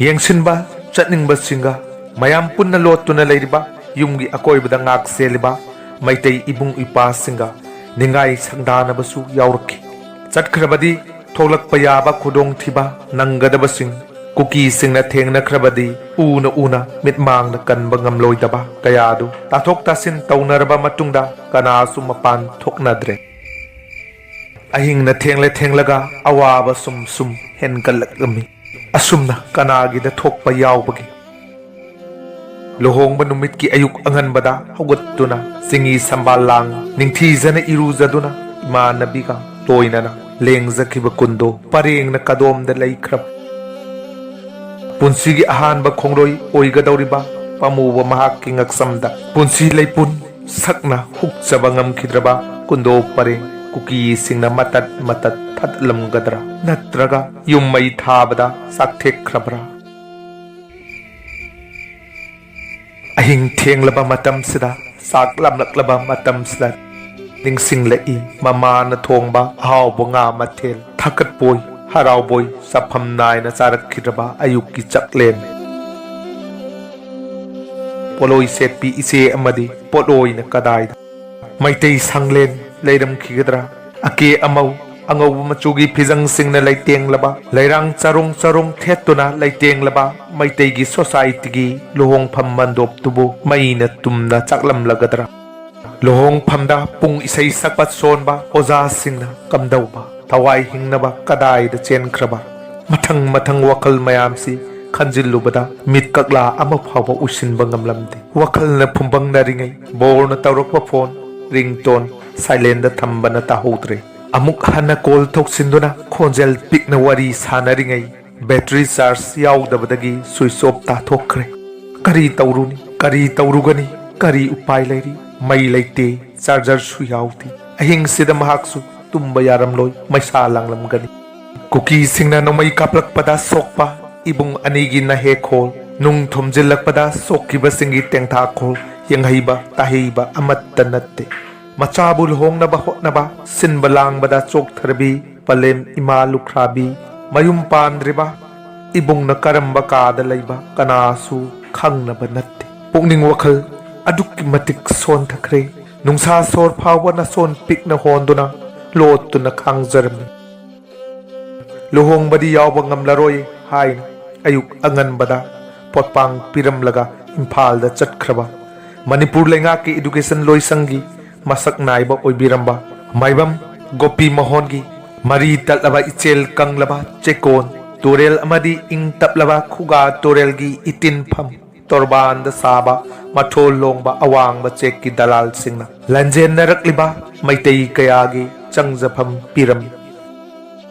ꯌꯦꯡꯁꯤꯟꯕ ꯆꯠꯅꯤꯡꯕꯁꯤꯡꯒ ꯃꯌꯥꯝ ꯄꯨꯟꯅ ꯂꯣꯠꯇꯨꯅ ꯂꯩꯔꯤꯕ ꯌꯨꯝꯒꯤ ꯑꯀꯣꯏꯕꯗ ꯉꯥꯛ ꯁꯦꯜꯂꯤꯕ ꯃꯩꯇꯩ ꯏꯕꯨꯡ ꯏꯄ꯭ꯋꯥꯁꯤꯡꯒ ꯅꯤꯡꯉꯥꯏ ꯁꯪꯗꯥꯅꯕꯁꯨ ꯌꯥꯎꯔꯛꯈꯤ꯫ ꯆꯠꯈ꯭ꯔꯕꯗꯤ ꯊꯣꯛꯂꯛꯄ ꯌꯥꯕ ꯈꯨꯗꯣꯡꯊꯤꯕ ꯅꯪꯒꯗꯕꯁꯤꯡ ꯀꯨꯀꯤꯁꯤꯡꯅ ꯊꯦꯡꯅꯈ꯭ꯔꯕꯗꯤ ꯎꯅ ꯎꯅ ꯃꯤꯠꯃꯥꯡꯗ ꯀꯟꯕ ꯉꯝꯂꯣꯏꯗꯕ ꯀꯌꯥꯗꯨ ꯇꯥꯊꯣꯛ ꯇꯥꯁꯤꯟ ꯇꯧꯅꯔꯕ ꯃꯇꯨꯡꯗ ꯀꯅꯥꯁꯨ ꯃꯄꯥꯟ ꯊꯣꯛꯅꯗ꯭ꯔꯦ꯫ ꯑꯍꯤꯡꯅ ꯊꯦꯡꯂ ꯊꯦꯡꯂꯒ ꯑꯋꯥꯕ ꯁꯨꯝ ꯁꯨꯝ ꯍꯦꯟꯒꯠꯂꯛꯂꯝꯃꯤ꯫ ꯑꯁꯨꯝꯅ ꯀꯅꯥꯒꯤꯗ ꯊꯣꯛꯄ ꯌꯥꯎꯕꯒꯦ? ꯂꯨꯍꯣꯡꯕ ꯅꯨꯃꯤꯠꯀꯤ ꯑꯌꯨꯛ ꯑꯉꯟꯕꯗ ꯍꯧꯒꯠꯇꯨꯅ ꯆꯤꯡꯍꯤ ꯁꯝꯕꯥꯜ ꯂꯥꯡ ꯅꯤꯡꯊꯤꯖꯅ ꯏꯔꯨꯖꯗꯨꯅ ꯏꯃꯥꯟꯅꯕꯤꯒ ꯂꯣꯏꯅꯅ ꯂꯦꯡꯖꯈꯤꯕ ꯀꯨꯟꯗꯣ ꯄꯔꯦꯡꯅ ꯀꯗꯣꯝꯗ ꯂꯩꯈ꯭ꯔꯕ? ꯄꯨꯟꯁꯤꯒꯤ ꯑꯍꯥꯟꯕ ꯈꯣꯡꯂꯣꯏ ꯑꯣꯏꯒꯗꯧꯔꯤꯕ ꯄꯥꯝꯃꯨꯕ ꯃꯍꯥꯛꯀꯤ ꯉꯛꯁꯝꯗ ꯄꯨꯟꯁꯤ ꯂꯩꯄꯨꯟ ꯁꯛꯅ ꯍꯨꯛꯆꯕ ꯉꯝꯈꯤꯗ꯭ꯔꯕ ꯀꯨꯟꯗꯣ ꯄꯔꯦꯡ ꯀꯨꯀꯤꯁꯤꯡꯅ ꯃꯇꯠ ꯃꯇꯠ ꯊꯠꯂꯝꯒꯗ꯭ꯔꯥ? ꯅꯠꯇ꯭ꯔꯒ ꯌꯨꯝ ꯃꯩ ꯊꯥꯕꯗ ꯆꯥꯛꯊꯦꯛꯈ꯭ꯔꯕ꯭ꯔꯥ? ꯑꯍꯤꯡ ꯊꯦꯡꯂꯕ ꯃꯇꯝꯁꯤꯗ, ꯆꯥꯛ ꯂꯥꯝꯂꯛꯂꯕ ꯃꯇꯝꯁꯤꯗ ꯅꯤꯡꯁꯤꯡꯂꯛꯏ ꯃꯃꯥꯅ ꯊꯣꯡꯕ ꯑꯍꯥꯎꯕ ꯉꯥ ꯃꯊꯦꯜ꯫ ꯊꯥꯀꯠꯄꯣꯏ ꯍꯔꯥꯎꯕꯣꯏ ꯆꯥꯐꯝ ꯅꯥꯏꯅ ꯆꯥꯔꯛꯈꯤꯗ꯭ꯔꯕ ꯑꯌꯨꯛꯀꯤ ꯆꯥꯛꯂꯦꯟ꯫ ꯄꯣꯠꯂꯣꯏ ꯁꯦꯠꯄꯤ ꯏꯆꯦ ꯑꯃꯗꯤ ꯄꯣꯠꯂꯣꯏꯅ ꯀꯗꯥꯏꯗ? ꯃꯩꯇꯩ ꯁꯪꯂꯦꯟ ꯂꯩꯔꯝꯈꯤꯒꯗ꯭ꯔꯥ? ꯑꯀꯦ ꯑꯃꯧ ꯑꯉꯧꯕ ꯃꯆꯨꯒꯤ ꯐꯤꯖꯪꯁꯤꯡꯅ ꯂꯩꯇꯦꯡꯂꯕ, ꯂꯩꯔꯥꯡ ꯆꯔꯣꯡ ꯆꯔꯣꯡ ꯊꯦꯠꯇꯨꯅ ꯂꯩꯇꯦꯡꯂꯕ ꯃꯩꯇꯩꯒꯤ societyꯒꯤ ꯂꯨꯍꯣꯡꯐꯝ ꯃꯟꯗꯣꯞꯇꯨꯕꯨ ꯃꯩꯅ ꯇꯨꯝꯅ ꯆꯥꯛꯂꯝꯂꯒꯗ꯭ꯔꯥ? ꯂꯨꯍꯣꯡꯐꯝꯗ ꯄꯨꯡ ꯏꯁꯩ ꯁꯛꯄ ꯁꯣꯟꯕ ꯑꯣꯖꯥꯁꯤꯡꯅ ꯀꯝꯗꯧꯕ? ꯊꯋꯥꯏ ꯍꯤꯡꯅꯕ ꯀꯗꯥꯏꯗ ꯆꯦꯟꯈ꯭ꯔꯕ? ꯃꯊꯪ ꯃꯊꯪ ꯋꯥꯈꯜ ꯃꯌꯥꯝꯁꯤ ꯈꯟꯖꯤꯜꯂꯨꯕꯗ ꯃꯤꯠ ꯀꯛꯂꯥ ꯑꯃ ꯐꯥꯎꯕ ꯎꯏꯁꯤꯟꯕ ꯉꯝꯂꯝꯗꯦ꯫ ꯋꯥꯈꯜꯅ ꯐꯨꯝꯕꯪꯅꯔꯤꯉꯩ, ꯕꯣꯔꯅ ꯇꯧꯔꯛꯄ ꯐꯣꯟ ꯔꯤꯡꯇꯣꯟ ꯁꯥꯏꯂꯦꯟꯗ ꯊꯝꯕꯅ ꯇꯥꯍꯧꯗ꯭ꯔꯦ꯫ ꯑꯃꯨꯛ ꯍꯟꯅ ꯀꯣꯜ ꯇꯧꯁꯤꯟꯗꯨꯅ ꯈꯣꯟꯖꯦꯜ ꯄꯤꯛꯅ ꯋꯥꯔꯤ ꯁꯥꯟꯅꯔꯤꯉꯩ, ꯕꯦꯇ꯭ꯔꯤ ꯆꯥꯔꯖ ꯌꯥꯎꯗꯕꯗꯒꯤ ꯁ꯭ꯋꯤꯆ ꯑꯣꯐ ꯇꯥꯊꯣꯛꯈ꯭ꯔꯦ꯫ ꯀꯔꯤ ꯇꯧꯔꯨꯅꯤ? ꯀꯔꯤ ꯇꯧꯔꯨꯒꯅꯤ? ꯀꯔꯤ ꯎꯄꯥꯏ ꯂꯩꯔꯤ? ꯃꯩ ꯂꯩꯇꯦ, ꯆꯥꯔꯖꯔꯁꯨ ꯌꯥꯎꯗꯦ꯫ ꯑꯍꯤꯡꯁꯤꯗ ꯃꯍꯥꯛꯁꯨ ꯇꯨꯝꯕ ꯌꯥꯔꯝꯂꯣꯏ, ꯃꯩꯁꯥ ꯂꯥꯡꯂꯝꯒꯅꯤ꯫ ꯀꯨꯀꯤꯁꯤꯡꯅ ꯅꯣꯡꯃꯩ ꯀꯥꯞꯂꯛꯄꯗ ꯁꯣꯛꯄ ꯏꯕꯨꯡ ꯑꯅꯤꯒꯤ ꯅꯍꯦꯛꯈꯣꯜ, ꯅꯨꯡ ꯊꯨꯝꯖꯤꯜꯂꯛꯄꯗ ꯁꯣꯛꯈꯤꯕꯁꯤꯡꯒꯤ ꯇꯦꯡꯊꯥꯈꯣꯜ ꯌꯦꯡꯍꯩꯕ ꯇꯥꯍꯩꯕ ꯑꯃꯠꯇ ꯅꯠꯇꯦ꯫ ꯃꯆꯥꯕꯨ ꯂꯨꯍꯣꯡꯅꯕ ꯍꯣꯠꯅꯕ, ꯁꯤꯟꯕ ꯂꯥꯡꯕꯗ ꯆꯣꯛꯊꯔꯕꯤ ꯄꯂꯦꯝ ꯏꯃꯥ ꯂꯨꯈ꯭ꯔꯥꯕꯤ, ꯃꯌꯨꯝ ꯄꯥꯟꯗ꯭ꯔꯤꯕ ꯏꯕꯨꯡꯅ ꯀꯔꯝꯕ ꯀꯥꯗ ꯂꯩꯕ ꯀꯅꯥꯁꯨ ꯈꯪꯅꯕ ꯅꯠꯇꯦ꯫ ꯄꯨꯛꯅꯤꯡ ꯋꯥꯈꯜ ꯑꯗꯨꯛꯀꯤ ꯃꯇꯤꯛ ꯁꯣꯟꯊꯈ꯭ꯔꯦ꯫ ꯅꯨꯡꯁꯥ ꯁꯣꯔ ꯐꯥꯎꯕ ꯅꯥꯁꯣꯟ ꯄꯤꯛꯅ ꯍꯣꯟꯗꯨꯅ ꯂꯣꯠꯇꯨꯅ ꯈꯥꯡꯖꯔꯝꯃꯤ꯫ ꯂꯨꯍꯣꯡꯕꯗꯤ ꯌꯥꯎꯕ ꯉꯝꯂꯔꯣꯏ ꯍꯥꯏꯅ ꯑꯌꯨꯛ ꯑꯉꯟꯕꯗ ꯄꯣꯠꯄꯥꯡ ꯄꯤꯔꯝꯂꯒ ꯏꯝꯐꯥꯜꯗ ꯆꯠꯈ꯭ꯔꯕ ꯃꯅꯤꯄꯨꯔ ꯂꯩꯉꯥꯛꯀꯤ ꯏꯗꯨꯀꯦꯁꯟ ꯂꯣꯏꯁꯪꯒꯤ ꯃꯁꯛ ꯅꯥꯏꯕ ꯑꯣꯏꯕꯤꯔꯝꯕ ꯃꯥꯏꯕꯝ ꯒꯣꯄꯤ ꯃꯣꯍꯟꯒꯤ ꯃꯔꯤ ꯇꯠꯂꯕ ꯏꯆꯦꯜ ꯀꯪꯂꯕ ꯆꯦꯛꯀꯣꯟ ꯇꯨꯔꯦꯜ ꯑꯃꯗꯤ ꯏꯪ ꯇꯞꯂꯕ ꯈꯨꯒꯥ ꯇꯨꯔꯦꯜꯒꯤ ꯏꯇꯤꯟꯐꯝ ꯇꯣꯔꯕꯥꯟꯗ ꯁꯥꯕ ꯃꯊꯣꯜ ꯂꯣꯡꯕ ꯑꯋꯥꯡꯕ ꯆꯦꯛꯀꯤ ꯗꯂꯥꯜꯁꯤꯡꯅ ꯂꯥꯟꯖꯦꯟꯅꯔꯛꯂꯤꯕ ꯃꯩꯇꯩ ꯀꯌꯥꯒꯤ ꯆꯪꯖꯐꯝ ꯄꯤꯔꯝꯃꯤ꯫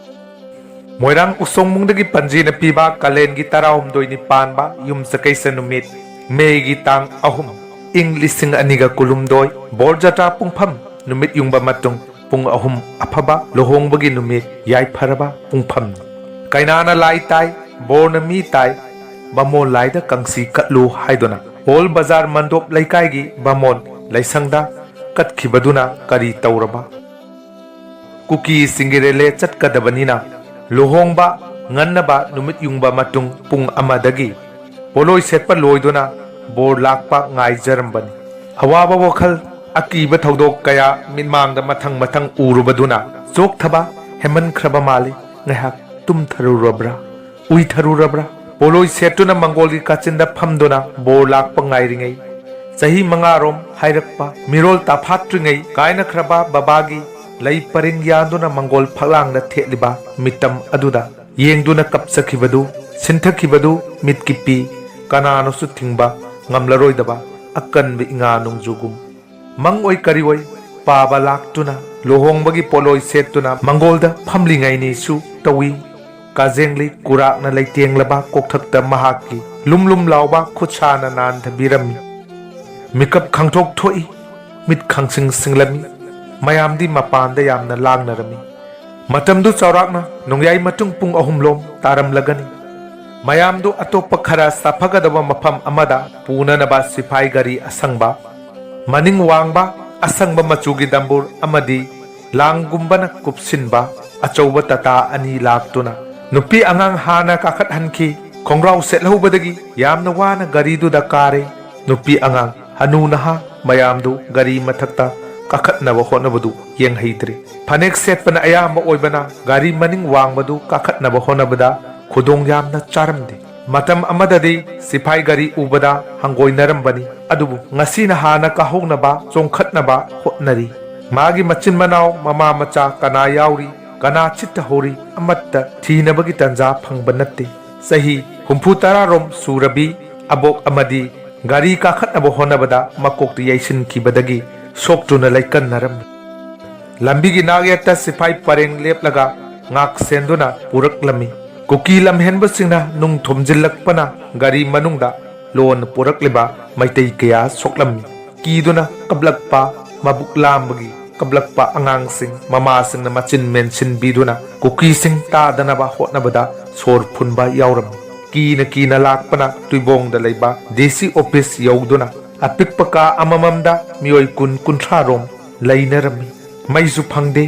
ꯃꯣꯏꯔꯥꯡ ꯎꯁꯣꯡꯃꯨꯡꯗꯒꯤ ꯄꯟꯖꯤꯅ ꯄꯤꯕ ꯀꯥꯂꯦꯟꯒꯤ ꯇꯔꯥꯍꯨꯝꯗꯣꯏꯅꯤ ꯄꯥꯟꯕ ꯌꯨꯝꯁꯀꯩꯁ ꯅꯨꯃꯤꯠ, ꯃꯦꯒꯤ ꯇꯥꯡ ꯑꯍꯨꯝ, ꯏꯪ ꯂꯤꯁꯤꯡ ꯑꯅꯤꯒ ꯀꯨꯟꯍꯨꯝꯗꯣꯏ, ꯕꯣꯔ ꯖꯇ꯭ꯔꯥ ꯄꯨꯡꯐꯝ ꯅꯨꯃꯤꯠ ꯌꯨꯡꯕ ꯃꯇꯨꯡ ꯄꯨꯡ ꯑꯍꯨꯝ ꯑꯐꯕ ꯂꯨꯍꯣꯡꯕꯒꯤ ꯅꯨꯃꯤꯠ ꯌꯥꯏꯐꯔꯕ ꯄꯨꯡꯐꯝꯅꯤ꯫ ꯀꯩꯅꯥꯅ ꯂꯥꯏ ꯇꯥꯏ, ꯕꯣꯔꯅ ꯃꯤ ꯇꯥꯏ, ꯕꯥꯃꯣꯟ ꯂꯥꯏꯗ ꯀꯪꯁꯤ ꯀꯠꯂꯨ ꯍꯥꯏꯗꯨꯅ ꯑꯣꯜ ꯕꯖꯥꯔ ꯃꯟꯗꯣꯞ ꯂꯩꯀꯥꯏꯒꯤ ꯕꯥꯃꯣꯟ ꯂꯥꯏꯁꯪꯗ ꯀꯠꯈꯤꯕꯗꯨꯅ ꯀꯔꯤ ꯇꯧꯔꯕ? ꯀꯨꯀꯤꯁꯤꯡꯒꯤ ꯔꯦꯂꯦ ꯆꯠꯀꯗꯕꯅꯤꯅ ꯂꯨꯍꯣꯡꯕ ꯉꯟꯅꯕ ꯅꯨꯃꯤꯠ ꯌꯨꯡꯕ ꯃꯇꯨꯡ ꯄꯨꯡ ꯑꯃꯗꯒꯤ ꯄꯣꯂꯣꯏ ꯁꯦꯠꯄ ꯂꯣꯏꯗꯨꯅ ꯕꯣꯔ ꯂꯥꯛꯄ ꯉꯥꯏꯖꯔꯝꯕꯅꯤ꯫ ꯑꯋꯥꯕ ꯋꯥꯈꯜ, ꯑꯀꯤꯕ ꯊꯧꯗꯣꯛ ꯀꯌꯥ ꯃꯤꯠꯃꯥꯡꯗ ꯃꯊꯪ ꯃꯊꯪ ꯎꯔꯨꯕꯗꯨꯅ ꯆꯣꯛꯊꯕ ꯍꯦꯟꯃꯟꯈ꯭ꯔꯕ ꯃꯥꯜꯂꯤ꯫ ꯉꯥꯏꯍꯥꯛ ꯇꯨꯝꯊꯔꯨꯔꯕ꯭ꯔꯥ? ꯎꯏꯊꯔꯨꯔꯕ꯭ꯔꯥ? ꯄꯣꯂꯣꯏ ꯁꯦꯠꯇꯨꯅ ꯃꯪꯒꯣꯜꯒꯤ ꯀꯥꯆꯤꯟꯗ ꯐꯝꯗꯨꯅ ꯕꯣꯔ ꯂꯥꯛꯄ ꯉꯥꯏꯔꯤꯉꯩ, ꯆꯍꯤ ꯃꯉꯥꯔꯣꯝ ꯍꯥꯏꯔꯛꯄ ꯃꯤꯔꯣꯜ ꯇꯥꯐꯥꯠꯇ꯭ꯔꯤꯉꯩ ꯀꯥꯏꯅꯈ꯭ꯔꯕ ꯕꯕꯥꯒꯤ ꯂꯩ ꯄꯔꯦꯡ ꯌꯥꯟꯗꯨꯅ ꯃꯪꯒꯣꯜ ꯐꯛꯂꯥꯡꯗ ꯊꯦꯠꯂꯤꯕ ꯃꯤꯇꯝ ꯑꯗꯨꯗ ꯌꯦꯡꯗꯨꯅ ꯀꯞꯆꯈꯤꯕꯗꯨ, ꯁꯤꯟꯊꯈꯤꯕꯗꯨ ꯃꯤꯠꯀꯤ ꯄꯤ ꯀꯅꯥꯅꯁꯨ ꯊꯤꯡꯕ ꯉꯝꯂꯔꯣꯏꯗꯕ ꯑꯀꯟꯕ ꯏꯉꯥ ꯅꯣꯡꯖꯨꯒꯨꯝ꯫ ꯃꯪ ꯑꯣꯏ ꯀꯔꯤ ꯑꯣꯏ ꯄꯥꯕ ꯂꯥꯛꯇꯨꯅ ꯂꯨꯍꯣꯡꯕꯒꯤ ꯄꯣꯠꯂꯣꯏ ꯁꯦꯠꯇꯨꯅ ꯃꯪꯒꯣꯜꯗ ꯐꯝꯂꯤꯉꯩꯅꯤꯁꯨ ꯇꯧꯏ꯫ ꯀꯥꯖꯦꯡꯂꯤ ꯀꯨꯔꯥꯛꯅ ꯂꯩꯇꯦꯡꯂꯕ ꯀꯣꯛꯊꯛꯇ ꯃꯍꯥꯛꯀꯤ ꯂꯨꯝ ꯂꯨꯝ ꯂꯥꯎꯕ ꯈꯨꯠꯁꯥꯅ ꯅꯥꯟꯊꯕꯤꯔꯝꯃꯤ꯫ ꯃꯤꯀꯞ ꯈꯪꯊꯣꯛ ꯊꯣꯛꯏ꯫ ꯃꯤꯠ ꯈꯪꯁꯤꯡ ꯁꯤꯡꯂꯝꯃꯤ꯫ ꯃꯌꯥꯝꯗꯤ ꯃꯄꯥꯟꯗ ꯌꯥꯝꯅ ꯂꯥꯡꯅꯔꯝꯃꯤ꯫ ꯃꯇꯝꯗꯨ ꯆꯥꯎꯔꯥꯛꯅ ꯅꯣꯡꯌꯥꯏ ꯃꯇꯨꯡ ꯄꯨꯡ ꯑꯍꯨꯝ ꯂꯣꯝ ꯇꯥꯔꯝꯂꯒꯅꯤ꯫ ꯃꯌꯥꯝꯗꯨ ꯑꯇꯣꯞꯄ ꯈꯔ ꯁꯥꯐꯒꯗꯕ ꯃꯐꯝ ꯑꯃꯗ ꯄꯨꯅꯅꯕ ꯁꯤꯐꯥꯏ ꯒꯥꯔꯤ ꯑꯁꯪꯕ, ꯃꯅꯤꯡ ꯋꯥꯡꯕ, ꯑꯁꯪꯕ ꯃꯆꯨꯒꯤ ꯗꯝꯕꯨꯔ ꯑꯃꯗꯤ ꯂꯥꯡꯒꯨꯝꯕꯅ ꯀꯨꯞꯁꯤꯟꯕ ꯑꯆꯧꯕ ꯇꯥꯇꯥ ꯑꯅꯤ ꯂꯥꯛꯇꯨꯅ ꯅꯨꯄꯤ ꯑꯉꯥꯡ ꯍꯥꯟꯅ ꯀꯥꯈꯠꯍꯟꯈꯤ꯫ ꯈꯣꯡꯒ꯭ꯔꯥꯎ ꯁꯦꯠꯍꯧꯕꯗꯒꯤ ꯌꯥꯝꯅ ꯋꯥꯅ ꯒꯥꯔꯤꯗꯨꯗ ꯀꯥꯔꯦ꯫ ꯅꯨꯄꯤ ꯑꯉꯥꯡ, ꯍꯅꯨ ꯅꯍꯥ ꯃꯌꯥꯝꯗꯨ ꯒꯥꯔꯤ ꯃꯊꯛꯇ ꯀꯥꯈꯠꯅꯕ ꯍꯣꯠꯅꯕꯗꯨ ꯌꯦꯡꯍꯩꯗ꯭ꯔꯦ꯫ ꯐꯅꯦꯛ ꯁꯦꯠꯄꯅ ꯑꯌꯥꯝꯕ ꯑꯣꯏꯕꯅ ꯒꯥꯔꯤ ꯃꯅꯤꯡ ꯋꯥꯡꯕꯗꯨ ꯀꯥꯈꯠꯅꯕ ꯍꯣꯠꯅꯕꯗ ꯈꯨꯗꯣꯡ ꯌꯥꯝꯅ ꯆꯥꯔꯝꯗꯦ꯫ ꯃꯇꯝ ꯑꯃꯗꯗꯤ ꯁꯤꯐꯥꯏ ꯒꯥꯔꯤ ꯎꯕꯗ ꯍꯪꯒꯣꯏꯅꯔꯝꯕꯅꯤ, ꯑꯗꯨꯕꯨ ꯉꯁꯤꯅ ꯍꯥꯟꯅ ꯀꯥꯍꯧꯅꯕ ꯆꯣꯡꯈꯠꯅꯕ ꯍꯣꯠꯅꯔꯤ꯫ ꯃꯥꯒꯤ ꯃꯆꯤꯟ ꯃꯅꯥꯎ, ꯃꯃꯥ ꯃꯆꯥ ꯀꯅꯥ ꯌꯥꯎꯔꯤ, ꯀꯅꯥ ꯆꯤꯠꯇꯍꯧꯔꯤ, ꯑꯃꯠꯇ ꯊꯤꯅꯕꯒꯤ ꯇꯟꯖꯥ ꯐꯪꯕ ꯅꯠꯇꯦ꯫ ꯆꯍꯤ ꯍꯨꯝꯐꯨ ꯇꯔꯥꯔꯣꯝ ꯁꯨꯔꯕꯤ ꯑꯕꯣꯛ ꯑꯃꯗꯤ ꯒꯥꯔꯤ ꯀꯥꯈꯠꯅꯕ ꯍꯣꯠꯅꯕꯗ ꯃꯀꯣꯛꯇ ꯌꯩꯁꯤꯟꯈꯤꯕꯗꯒꯤ ꯁꯣꯛꯇꯨꯅ ꯂꯩꯀꯟꯅꯔꯝꯃꯤ꯫ ꯂꯝꯕꯤꯒꯤ ꯅꯥꯛꯌꯦꯠꯇ ꯁꯤꯐꯥꯏ ꯄꯔꯦꯡ ꯂꯦꯞꯂꯒ ꯉꯥꯛ ꯁꯦꯟꯗꯨꯅ ꯄꯨꯔꯛꯂꯝꯃꯤ꯫ ꯀꯨꯀꯤ ꯂꯝꯍꯦꯟꯕꯁꯤꯡꯅ ꯅꯨꯡ ꯊꯣꯝꯖꯤꯜꯂꯛꯄꯅ ꯒꯥꯔꯤ ꯃꯅꯨꯡꯗ ꯂꯣꯟꯅ ꯄꯨꯔꯛꯂꯤꯕ ꯃꯩꯇꯩ ꯀꯌꯥ ꯁꯣꯛꯂꯝꯃꯤ꯫ ꯀꯤꯗꯨꯅ ꯀꯞꯂꯛꯄ, ꯃꯕꯨꯛ ꯂꯥꯝꯕꯒꯤ ꯀꯞꯂꯛꯄ ꯑꯉꯥꯡꯁꯤꯡ, ꯃꯃꯥꯁꯤꯡꯅ ꯃꯆꯤꯟ ꯃꯦꯟꯁꯤꯟꯕꯤꯗꯨꯅ ꯀꯨꯀꯤꯁꯤꯡ ꯇꯥꯗꯅꯕ ꯍꯣꯠꯅꯕꯗ ꯁꯣꯔ ꯐꯨꯟꯕ ꯌꯥꯎꯔꯝꯃꯤ꯫ ꯀꯤꯅ ꯀꯤꯅ ꯂꯥꯛꯄꯅ ꯇꯨꯏꯕꯣꯡꯗ ꯂꯩꯕ ꯗꯤ ꯁꯤ ꯑꯣꯐꯤꯁ ꯌꯧꯗꯨꯅ ꯑꯄꯤꯛꯄ ꯀꯥ ꯑꯃꯃꯝꯗ ꯃꯤꯑꯣꯏ ꯀꯨꯟ ꯀꯨꯟꯊ꯭ꯔꯥ ꯔꯣꯝ ꯂꯩꯅꯔꯝꯃꯤ꯫ ꯃꯩꯁꯨ ꯐꯪꯗꯦ꯫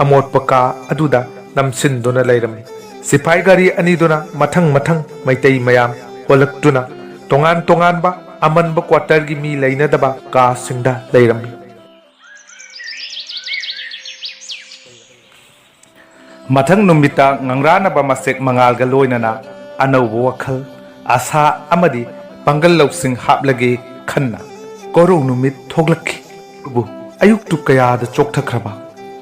ꯑꯃꯣꯠꯄ ꯀꯥ ꯑꯗꯨꯗ ꯅꯝꯁꯤꯟꯗꯨꯅ ꯂꯩꯔꯝꯃꯤ꯫ ꯁꯤꯐꯥꯏ ꯒꯥꯔꯤ ꯑꯅꯤꯗꯨꯅ ꯃꯊꯪ ꯃꯊꯪ ꯃꯩꯇꯩ ꯃꯌꯥꯝ ꯍꯣꯜꯂꯛꯇꯨꯅ ꯇꯣꯉꯥꯟ ꯇꯣꯉꯥꯟꯕ ꯑꯃꯟꯕ ꯀ꯭ꯋꯥꯇꯔꯒꯤ ꯃꯤ ꯂꯩꯅꯗꯕ ꯀꯥꯁꯤꯡꯗ ꯂꯩꯔꯝꯃꯤ꯫ ꯃꯊꯪ ꯅꯨꯃꯤꯠꯇ ꯉꯪꯔꯥꯅꯕ ꯃꯁꯦꯛ ꯃꯉꯥꯜꯒ ꯂꯣꯏꯅꯅ ꯑꯅꯧꯕ ꯋꯥꯈꯜ, ꯑꯁꯥ ꯑꯃꯗꯤ ꯄꯥꯡꯒꯜ ꯂꯧꯁꯤꯡ ꯍꯥꯞꯂꯒꯦ ꯈꯟꯅ ꯀꯣꯔꯧ ꯅꯨꯃꯤꯠ ꯊꯣꯛꯂꯛꯈꯤ꯫ ꯑꯗꯨꯕꯨ ꯑꯌꯨꯛꯇꯨ ꯀꯌꯥꯗ ꯆꯣꯛꯊꯈ꯭ꯔꯕ꯫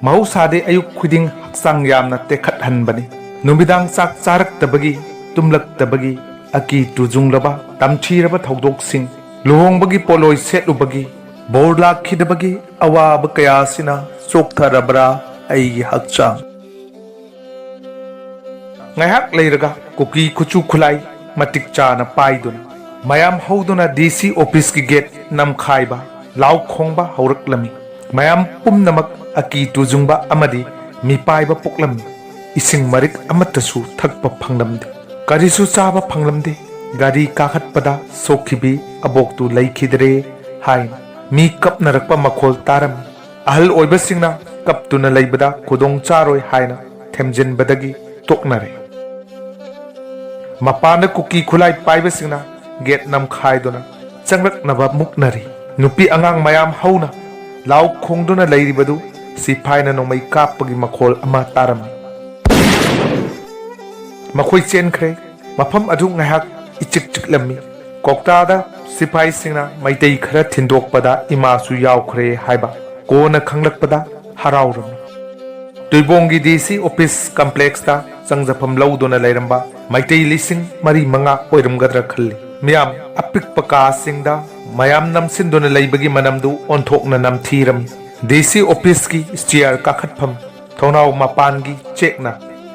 ꯃꯍꯧꯁꯥꯗꯤ ꯑꯌꯨꯛ ꯈꯨꯗꯤꯡ ꯍꯛꯆꯥꯡ ꯌꯥꯝꯅ ꯇꯦꯛꯈꯠꯍꯟꯕꯅꯤ꯫ ꯅꯨꯃꯤꯗꯥꯡ ꯆꯥꯛ ꯆꯥꯔꯛꯇꯕꯒꯤ, ꯇꯨꯝꯂꯛꯇꯕꯒꯤ, ꯑꯀꯤ ꯇꯨꯖꯨꯡꯂꯕ, ꯇꯝꯊꯤꯔꯕ ꯊꯧꯗꯣꯛꯁꯤꯡ, ꯂꯨꯍꯣꯡꯕꯒꯤ ꯄꯣꯠꯂꯣꯏ ꯁꯦꯠꯂꯨꯕꯒꯤ, ꯕꯣꯔ ꯂꯥꯛꯈꯤꯗꯕꯒꯤ ꯑꯋꯥꯕ ꯀꯌꯥꯁꯤꯅ ꯆꯣꯛꯊꯔꯕ꯭ꯔꯥ ꯑꯩꯒꯤ ꯍꯛꯆꯥꯡ? ꯉꯥꯏꯍꯥꯛ ꯂꯩꯔꯒ ꯀꯨꯀꯤ ꯈꯨꯠꯁꯨ ꯈꯨꯠꯂꯥꯏ ꯃꯇꯤꯛ ꯆꯥꯅ ꯄꯥꯏꯗꯨꯅ ꯃꯌꯥꯝ ꯍꯧꯗꯨꯅ ꯗꯤ ꯁꯤ ꯑꯣꯐꯤꯁꯀꯤ ꯒꯦꯠ ꯅꯝꯈꯥꯏꯕ, ꯂꯥꯎ ꯈꯣꯡꯕ ꯍꯧꯔꯛꯂꯝꯃꯤ꯫ ꯃꯌꯥꯝ ꯄꯨꯝꯅꯃꯛ ꯑꯀꯤ ꯇꯨꯖꯨꯡꯕ ꯑꯃꯗꯤ ꯃꯤꯄꯥꯏꯕ ꯄꯣꯛꯂꯝꯃꯤ꯫ ꯏꯁꯤꯡ ꯃꯔꯤꯛ ꯑꯃꯠꯇꯁꯨ ꯊꯛꯄ ꯐꯪꯂꯝꯗꯦ꯫ ꯀꯔꯤꯁꯨ ꯆꯥꯕ ꯐꯪꯂꯝꯗꯦ꯫ ꯒꯥꯔꯤ ꯀꯥꯈꯠꯄꯗ ꯁꯣꯛꯈꯤꯕꯤ ꯑꯕꯣꯛꯇꯨ ꯂꯩꯈꯤꯗ꯭ꯔꯦ ꯍꯥꯏꯅ ꯃꯤ ꯀꯞꯅꯔꯛꯄ ꯃꯈꯣꯜ ꯇꯥꯔꯝꯃꯤ꯫ ꯑꯍꯜ ꯑꯣꯏꯕꯁꯤꯡꯅ ꯀꯞꯇꯨꯅ ꯂꯩꯕꯗ ꯈꯨꯗꯣꯡ ꯆꯥꯔꯣꯏ ꯍꯥꯏꯅ ꯊꯦꯝꯖꯤꯟꯕꯗꯒꯤ ꯇꯣꯛꯅꯔꯦ꯫ ꯃꯄꯥꯟꯗ ꯀꯨꯀꯤ ꯈꯨꯠꯂꯥꯏ ꯄꯥꯏꯕꯁꯤꯡꯅ ꯒꯦꯠ ꯅꯝꯈꯥꯏꯗꯨꯅ ꯆꯪꯂꯛꯅꯕ ꯃꯨꯛꯅꯔꯤ꯫ ꯅꯨꯄꯤ ꯑꯉꯥꯡ ꯃꯌꯥꯝ ꯍꯧꯅ ꯂꯥꯎ ꯈꯣꯡꯗꯨꯅ ꯂꯩꯔꯤꯕꯗꯨ ꯁꯤꯐꯥꯏꯅ ꯅꯣꯡꯃꯩ ꯀꯥꯞꯄꯒꯤ ꯃꯈꯣꯜ ꯑꯃ ꯇꯥꯔꯝꯃꯤ꯫ ꯃꯈꯣꯏ ꯆꯦꯟꯈ꯭ꯔꯦ꯫ ꯃꯐꯝ ꯑꯗꯨ ꯉꯥꯏꯍꯥꯛ ꯏꯆꯤꯛ ꯆꯤꯛꯂꯝꯃꯤ꯫ ꯀꯣꯛꯇꯥꯗ ꯁꯤꯐꯥꯏꯁꯤꯡꯅ ꯃꯩꯇꯩ ꯈꯔ ꯊꯤꯟꯗꯣꯛꯄꯗ ꯏꯃꯥꯁꯨ ꯌꯥꯎꯈ꯭ꯔꯦ ꯍꯥꯏꯕ ꯀꯣꯟꯅ ꯈꯪꯂꯛꯄꯗ ꯍꯔꯥꯎꯔꯝꯃꯤ꯫ ꯇꯨꯏꯕꯣꯡꯒꯤ ꯗꯤ ꯁꯤ ꯑꯣꯐꯤꯁ ꯀꯝꯄ꯭ꯂꯦꯛꯁꯇ ꯆꯪꯖꯐꯝ ꯂꯧꯗꯨꯅ ꯂꯩꯔꯝꯕ ꯃꯩꯇꯩ ꯂꯤꯁꯤꯡ ꯃꯔꯤ ꯃꯉꯥ ꯑꯣꯏꯔꯝꯒꯗ꯭ꯔꯥ ꯈꯜꯂꯤ꯫ ꯃꯤꯌꯥꯝ ꯑꯄꯤꯛꯄ ꯀꯥꯁꯤꯡꯗ ꯃꯌꯥꯝ ꯅꯝꯁꯤꯟꯗꯨꯅ ꯂꯩꯕꯒꯤ ꯃꯅꯝꯗꯨ ꯑꯣꯟꯊꯣꯛꯅ ꯅꯝꯊꯤꯔꯝꯃꯤ꯫ ꯗꯤ ꯁꯤ ꯑꯣꯐꯤꯁꯀꯤ ꯁ꯭ꯇꯤꯌꯥꯔ ꯀꯥꯈꯠꯐꯝ ꯊꯣꯡꯅꯥꯎ ꯃꯄꯥꯟꯒꯤ ꯆꯦꯛꯅ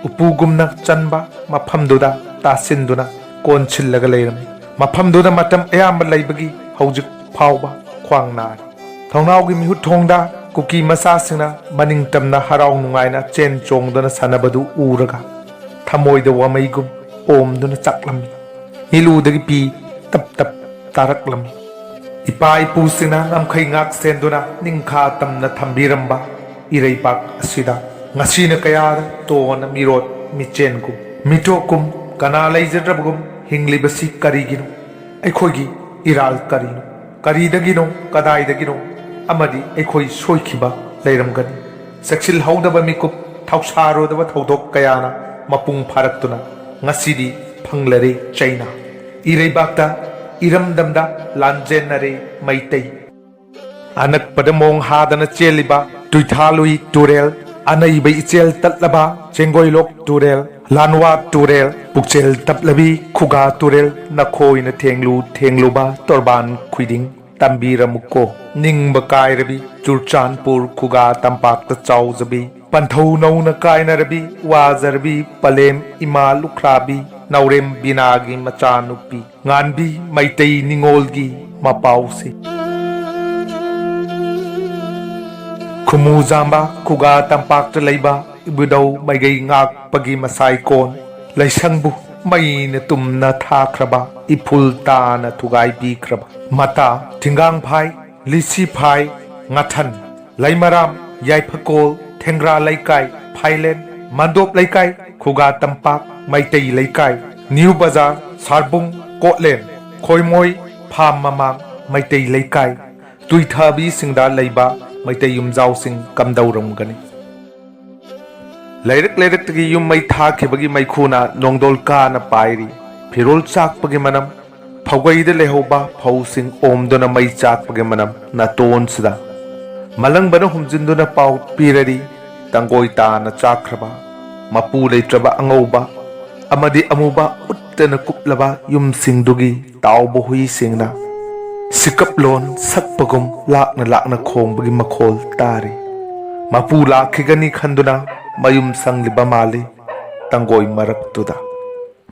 ꯎꯄꯨꯒꯨꯝꯅ ꯆꯟꯕ ꯃꯐꯝꯗꯨꯗ ꯇꯥꯁꯤꯟꯗꯨꯅ ꯀꯣꯟꯁꯤꯜꯂꯒ ꯂꯩꯔꯝꯃꯤ꯫ ꯃꯐꯝꯗꯨꯗ ꯃꯇꯝ ꯑꯌꯥꯝꯕ ꯂꯩꯕꯒꯤ ꯍꯧꯖꯤꯛ ꯐꯥꯎꯕ ꯈ꯭ꯋꯥꯡ ꯅꯥꯔꯤ꯫ ꯊꯣꯡꯅꯥꯎꯒꯤ ꯃꯤꯍꯨꯠ ꯊꯣꯡꯗ ꯀꯨꯀꯤ ꯃꯆꯥꯁꯤꯡꯅ ꯃꯅꯤꯡ ꯇꯝꯅ ꯍꯔꯥꯎ ꯅꯨꯡꯉꯥꯏꯅ ꯆꯦꯟ ꯆꯣꯡꯗꯨꯅ ꯁꯥꯟꯅꯕꯗꯨ ꯎꯔꯒ ꯊꯃꯣꯏꯗ ꯋꯥꯃꯩꯒꯨꯝ ꯑꯣꯝꯗꯨꯅ ꯆꯥꯛꯂꯝꯃꯤ꯫ ꯃꯤꯠꯂꯨꯗꯒꯤ ꯄꯤ ꯇꯞ ꯇꯞ ꯇꯥꯔꯛꯂꯝꯃꯤ꯫ ꯏꯄꯥ ꯏꯄꯨꯁꯤꯡꯅ ꯉꯝꯈꯩ ꯉꯥꯛ ꯁꯦꯟꯗꯨꯅ ꯅꯤꯡꯈꯥ ꯇꯝꯅ ꯊꯝꯕꯤꯔꯝꯕ ꯏꯔꯩꯕꯥꯛ ꯑꯁꯤꯗ ꯉꯁꯤꯅ ꯀꯌꯥꯗ ꯇꯣꯟꯅ ꯃꯤꯔꯣꯠ ꯃꯤꯆꯦꯟꯒꯨꯝ, ꯃꯤꯇꯣꯞꯀꯨꯝ, ꯀꯅꯥ ꯂꯩꯖꯗ꯭ꯔꯕꯒꯨꯝ ꯍꯤꯡꯂꯤꯕꯁꯤ ꯀꯔꯤꯒꯤꯅꯣ? ꯑꯩꯈꯣꯏꯒꯤ ꯏꯔꯥꯜ ꯀꯔꯤꯅꯣ? ꯀꯔꯤꯗꯒꯤꯅꯣ? ꯀꯗꯥꯏꯗꯒꯤꯅꯣ? ꯑꯃꯗꯤ ꯑꯩꯈꯣꯏ ꯁꯣꯏꯈꯤꯕ ꯂꯩꯔꯝꯒꯅꯤ꯫ ꯆꯦꯛꯁꯤꯜꯍꯧꯗꯕ ꯃꯤꯀꯨꯞ, ꯊꯧꯁꯥꯔꯨꯗꯕ ꯊꯧꯗꯣꯛ ꯀꯌꯥꯅ ꯃꯄꯨꯡ ꯐꯥꯔꯛꯇꯨꯅ ꯉꯁꯤꯗꯤ ꯐꯪꯂꯔꯦ ꯆꯩꯅꯥ꯫ ꯏꯔꯩꯕꯥꯛꯇ, ꯏꯔꯝꯗꯝꯗ ꯂꯥꯟꯖꯦꯟꯅꯔꯦ ꯃꯩꯇꯩ꯫ ꯑꯅꯛꯄꯗ ꯃꯣꯡ ꯍꯥꯗꯅ ꯆꯦꯜꯂꯤꯕ ꯇꯨꯏꯊꯥꯂꯨꯏ ꯇꯨꯔꯦꯜ, ꯑꯅꯩꯕ ꯏꯆꯦꯜ ꯇꯠꯂꯕ ꯆꯦꯡꯒꯣꯏꯂꯣꯛ ꯇꯨꯔꯦꯜ, ꯂꯥꯟꯋꯥ ꯇꯨꯔꯦꯜ, ꯄꯨꯛꯆꯦꯜ ꯇꯞꯂꯕꯤ ꯈꯨꯒꯥ ꯇꯨꯔꯦꯜ, ꯅꯈꯣꯏꯅ ꯊꯦꯡꯂꯨ ꯊꯦꯡꯂꯨꯕ ꯇꯣꯔꯕꯥꯟ ꯈꯨꯏꯗꯤꯡ ꯇꯝꯕꯤꯔꯝꯃꯨꯀꯣ꯫ ꯅꯤꯡꯕ ꯀꯥꯏꯔꯕꯤ ꯆꯨꯔꯆꯥꯟꯄꯨꯔ ꯈꯨꯒꯥ ꯇꯝꯄꯥꯛꯇ ꯆꯥꯎꯖꯕꯤ, ꯄꯟꯊꯧ ꯅꯧꯅ ꯀꯥꯏꯅꯔꯕꯤ ꯋꯥꯖꯔꯕꯤ ꯄꯂꯦꯝ ꯏꯃꯥ ꯂꯨꯈ꯭ꯔꯥꯕꯤ, ꯅꯥꯎꯔꯦꯝ ꯕꯤꯅꯥꯒꯤ ꯃꯆꯥꯅꯨꯄꯤ ꯉꯥꯟꯕꯤ ꯃꯩꯇꯩ ꯅꯤꯉꯣꯜꯒꯤ ꯃꯄꯥꯎꯁꯤ꯫ ꯈꯨꯃꯨ ꯖꯥꯝꯕ ꯈꯨꯒꯥ ꯇꯝꯄꯥꯛꯇ ꯂꯩꯕ ꯏꯕꯨꯙꯧ ꯃꯥꯏꯒꯩ ꯉꯥꯛꯄꯒꯤ ꯃꯁꯥꯏꯀꯣꯟ ꯂꯩꯁꯪꯕꯨ ꯃꯩꯅ ꯇꯨꯝꯅ ꯊꯥꯈ꯭ꯔꯕ, ꯏꯐꯨꯜ ꯇꯥꯅ ꯊꯨꯒꯥꯏꯕꯤꯈ꯭ꯔꯕ ꯃꯇꯥ, ꯊꯤꯡꯒꯥꯡꯐꯥꯏ, ꯂꯤꯁꯤꯐꯥꯏ, ꯉꯥꯊꯟ, ꯂꯩꯃꯔꯥꯝ, ꯌꯥꯏꯐꯀꯣꯜ, ꯊꯦꯡꯒ꯭ꯔꯥ ꯂꯩꯀꯥꯏ, ꯐꯥꯏꯂꯦꯟ, ꯃꯟꯗꯣꯞ ꯂꯩꯀꯥꯏ, ꯈꯨꯒꯥ ꯇꯝꯄꯥꯛ, ꯃꯩꯇꯩ ꯂꯩꯀꯥꯏ, ꯅ꯭ꯌꯨ ꯕꯖꯥꯔ, ꯁꯥꯔꯕꯨꯡ, ꯀꯣꯠꯂꯦꯟ, ꯈꯣꯏꯃꯣꯏ, ꯐꯥꯝ ꯃꯃꯥꯡ, ꯃꯩꯇꯩ ꯂꯩꯀꯥꯏ, ꯇꯨꯏꯊꯕꯤꯁꯤꯡꯗ ꯂꯩꯕ ꯃꯩꯇꯩ ꯌꯨꯝꯖꯥꯎꯁꯤꯡ ꯀꯝꯗꯧꯔꯝꯒꯅꯤ? ꯂꯩꯔꯛ ꯂꯩꯔꯛꯇꯒꯤ ꯌꯨꯝ ꯃꯩ ꯊꯥꯈꯤꯕꯒꯤ ꯃꯩꯈꯨꯅ ꯅꯣꯡꯗꯣꯜ ꯀꯥꯅ ꯄꯥꯏꯔꯤ꯫ ꯐꯤꯔꯣꯜ ꯆꯥꯛꯄꯒꯤ ꯃꯅꯝ, ꯐꯧꯒꯩꯗ ꯂꯩꯍꯧꯕ ꯐꯧꯁꯤꯡ ꯑꯣꯝꯗꯨꯅ ꯃꯩ ꯆꯥꯛꯄꯒꯤ ꯃꯅꯝ ꯅꯥꯇꯣꯟꯁꯤꯗ꯫ ꯃꯂꯪꯕꯅ ꯍꯨꯝꯖꯤꯟꯗꯨꯅ ꯄꯥꯎ ꯄꯤꯔꯔꯤ, ꯇꯪꯒꯣꯏ ꯇꯥꯅ ꯆꯥꯛꯈ꯭ꯔꯕ, ꯃꯄꯨ ꯂꯩꯇ꯭ꯔꯕ ꯑꯉꯧꯕ ꯑꯃꯗꯤ ꯑꯃꯨꯕ ꯎꯠꯇꯅ ꯀꯨꯞꯂꯕ ꯌꯨꯝꯁꯤꯡꯗꯨꯒꯤ ꯇꯥꯎꯕ ꯍꯨꯏꯁꯤꯡꯅ ꯁꯤꯀꯞꯂꯣꯟ ꯁꯛꯄꯒꯨꯝ ꯂꯥꯛꯅ ꯂꯥꯛꯅ ꯈꯣꯡꯕꯒꯤ ꯃꯈꯣꯜ ꯇꯥꯔꯤ꯫ ꯃꯄꯨ ꯂꯥꯛꯈꯤꯒꯅꯤ ꯈꯟꯗꯨꯅ ꯃꯌꯨꯝ ꯁꯪꯂꯤꯕ ꯃꯥꯜꯂꯤ ꯇꯪꯒꯣꯏ ꯃꯔꯛꯇꯨꯗ꯫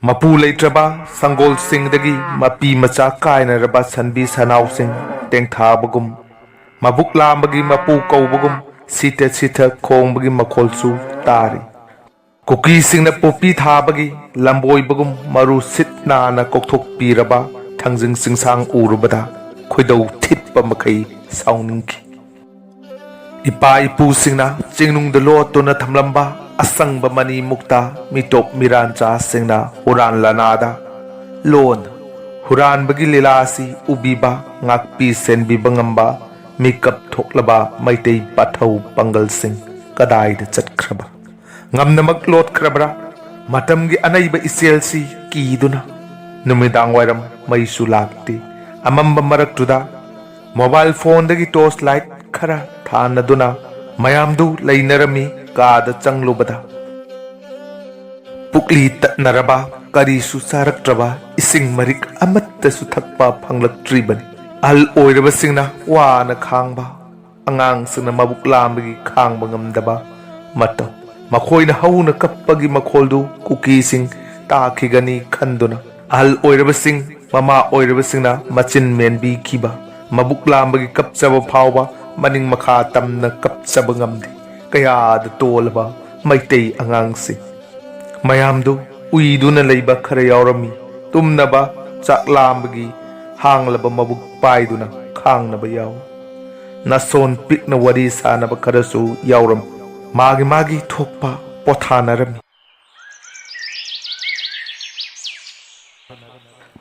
ꯃꯄꯨ ꯂꯩꯇ꯭ꯔꯕ ꯁꯪꯒꯣꯜꯁꯤꯡꯗꯒꯤ ꯃꯄꯤ ꯃꯆꯥ ꯀꯥꯏꯅꯔꯕ ꯁꯟꯕꯤ ꯁꯅꯥꯎꯁꯤꯡ ꯇꯦꯡꯊꯥꯕꯒꯨꯝ, ꯃꯕꯨꯛ ꯂꯥꯝꯕꯒꯤ ꯃꯄꯨ ꯀꯧꯕꯒꯨꯝ ꯁꯤꯊ ꯁꯤꯊ ꯈꯣꯡꯕꯒꯤ ꯃꯈꯣꯜꯁꯨ ꯇꯥꯔꯤ꯫ ꯀꯨꯀꯤꯁꯤꯡꯅ ꯄꯣꯄꯤ ꯊꯥꯕꯒꯤ ꯂꯝꯕꯣꯏꯕꯒꯨꯝ ꯃꯔꯨ ꯁꯤꯠ ꯅꯥꯟꯅ ꯀꯣꯛꯊꯣꯛꯄꯤꯔꯕ ꯊꯥꯡꯖꯤꯡ ꯆꯤꯡꯁꯥꯡ ꯎꯔꯨꯕꯗ ꯈꯣꯏꯗꯧ ꯊꯤꯠꯄ ꯃꯈꯩ ꯁꯥꯎꯅꯤꯡꯈꯤ꯫ ꯏꯄꯥ ꯏꯄꯨꯁꯤꯡꯅ ꯆꯤꯡꯅꯨꯡꯗ ꯂꯣꯠꯇꯨꯅ ꯊꯝꯂꯝꯕ ꯑꯁꯪꯕ ꯃꯅꯤ ꯃꯨꯛꯇ ꯃꯤꯇꯣꯞ ꯃꯤꯔꯥꯟꯆꯥꯁꯤꯡꯅ ꯍꯨꯔꯥꯟ ꯂꯥꯟꯅꯥꯗ ꯂꯣꯟ ꯍꯨꯔꯥꯟꯕꯒꯤ ꯂꯤꯂꯥ ꯑꯁꯤ ꯎꯕꯤꯕ, ꯉꯥꯛꯄꯤ ꯁꯦꯟꯕꯤꯕ ꯉꯝꯕ ꯃꯤꯀꯞ ꯊꯣꯛꯂꯕ ꯃꯩꯇꯩ ꯄꯥꯊꯧ ꯄꯥꯡꯒꯜꯁꯤꯡ ꯀꯗꯥꯏꯗ ꯆꯠꯈ꯭ꯔꯕ? ꯉꯝꯅꯃꯛ ꯂꯣꯠꯈ꯭ꯔꯕ꯭ꯔꯥ? ꯃꯇꯝꯒꯤ ꯑꯅꯩꯕ ꯏꯆꯦꯜꯁꯤ ꯀꯤꯗꯨꯅ ꯅꯨꯃꯤꯗꯥꯡ ꯋꯥꯏꯔꯝ ꯃꯩꯁꯨ ꯂꯥꯛꯇꯦ꯫ ꯑꯃꯝꯕ ꯃꯔꯛꯇꯨꯗ ꯃꯣꯕꯥꯏꯜ ꯐꯣꯟꯗꯒꯤ ꯇꯣꯔꯆ ꯂꯥꯏꯠ ꯈꯔ ꯊꯥꯟꯅꯗꯨꯅ ꯃꯌꯥꯝꯗꯨ ꯂꯩꯅꯔꯝꯃꯤ꯫ ꯀꯥꯗ ꯆꯪꯂꯨꯕꯗ ꯄꯨꯛꯂꯤ ꯇꯠꯅꯔꯕ, ꯀꯔꯤꯁꯨ ꯆꯥꯔꯛꯇ꯭ꯔꯕ, ꯏꯁꯤꯡ ꯃꯔꯤꯛ ꯑꯃꯠꯇꯁꯨ ꯊꯛꯄ ꯐꯪꯂꯛꯇ꯭ꯔꯤꯕꯅꯤ꯫ ꯑꯍꯜ ꯑꯣꯏꯔꯕꯁꯤꯡꯅ ꯋꯥꯅ ꯈꯥꯡꯕ, ꯑꯉꯥꯡꯁꯤꯡꯅ ꯃꯕꯨꯛ ꯂꯥꯝꯕꯒꯤ ꯈꯥꯡꯕ ꯉꯝꯗꯕ ꯃꯇꯧ꯫ ꯃꯈꯣꯏꯅ ꯍꯧꯅ ꯀꯞꯄꯒꯤ ꯃꯈꯣꯜꯗꯨ ꯀꯨꯀꯤꯁꯤꯡ ꯇꯥꯈꯤꯒꯅꯤ ꯈꯟꯗꯨꯅ, ꯑꯍꯜ ꯑꯣꯏꯔꯕꯁꯤꯡ, ꯃꯃꯥ ꯑꯣꯏꯔꯕꯁꯤꯡꯅ ꯃꯆꯤꯟ ꯃꯦꯟꯕꯤꯈꯤꯕ, ꯃꯕꯨꯛ ꯂꯥꯝꯕꯒꯤ ꯀꯞꯆꯕ ꯐꯥꯎꯕ ꯃꯅꯤꯡ ꯃꯈꯥ ꯇꯝꯅ ꯀꯞꯆꯕ ꯉꯝꯗꯦ꯫ ꯀꯌꯥꯗ ꯇꯣꯜꯂꯕ ꯃꯩꯇꯩ ꯑꯉꯥꯡꯁꯤꯡ! ꯃꯌꯥꯝꯗꯨ ꯎꯏꯗꯨꯅ ꯂꯩꯕ ꯈꯔ ꯌꯥꯎꯔꯝꯃꯤ꯫ ꯇꯨꯝꯅꯕ ꯆꯥꯛ ꯂꯥꯝꯕꯒꯤ ꯍꯥꯡꯂꯕ ꯃꯕꯨꯛ ꯄꯥꯏꯗꯨꯅ ꯈꯥꯡꯅꯕ ꯌꯥꯎ꯫ ꯅꯥꯁꯣꯟ ꯄꯤꯛꯅ ꯋꯥꯔꯤ ꯁꯥꯅꯕ ꯈꯔꯁꯨ ꯌꯥꯎꯔꯝꯃꯤ꯫ ꯃꯥꯒꯤ ꯃꯥꯒꯤ ꯊꯣꯛꯄ ꯄꯣꯊꯥꯅꯔꯝꯃꯤ꯫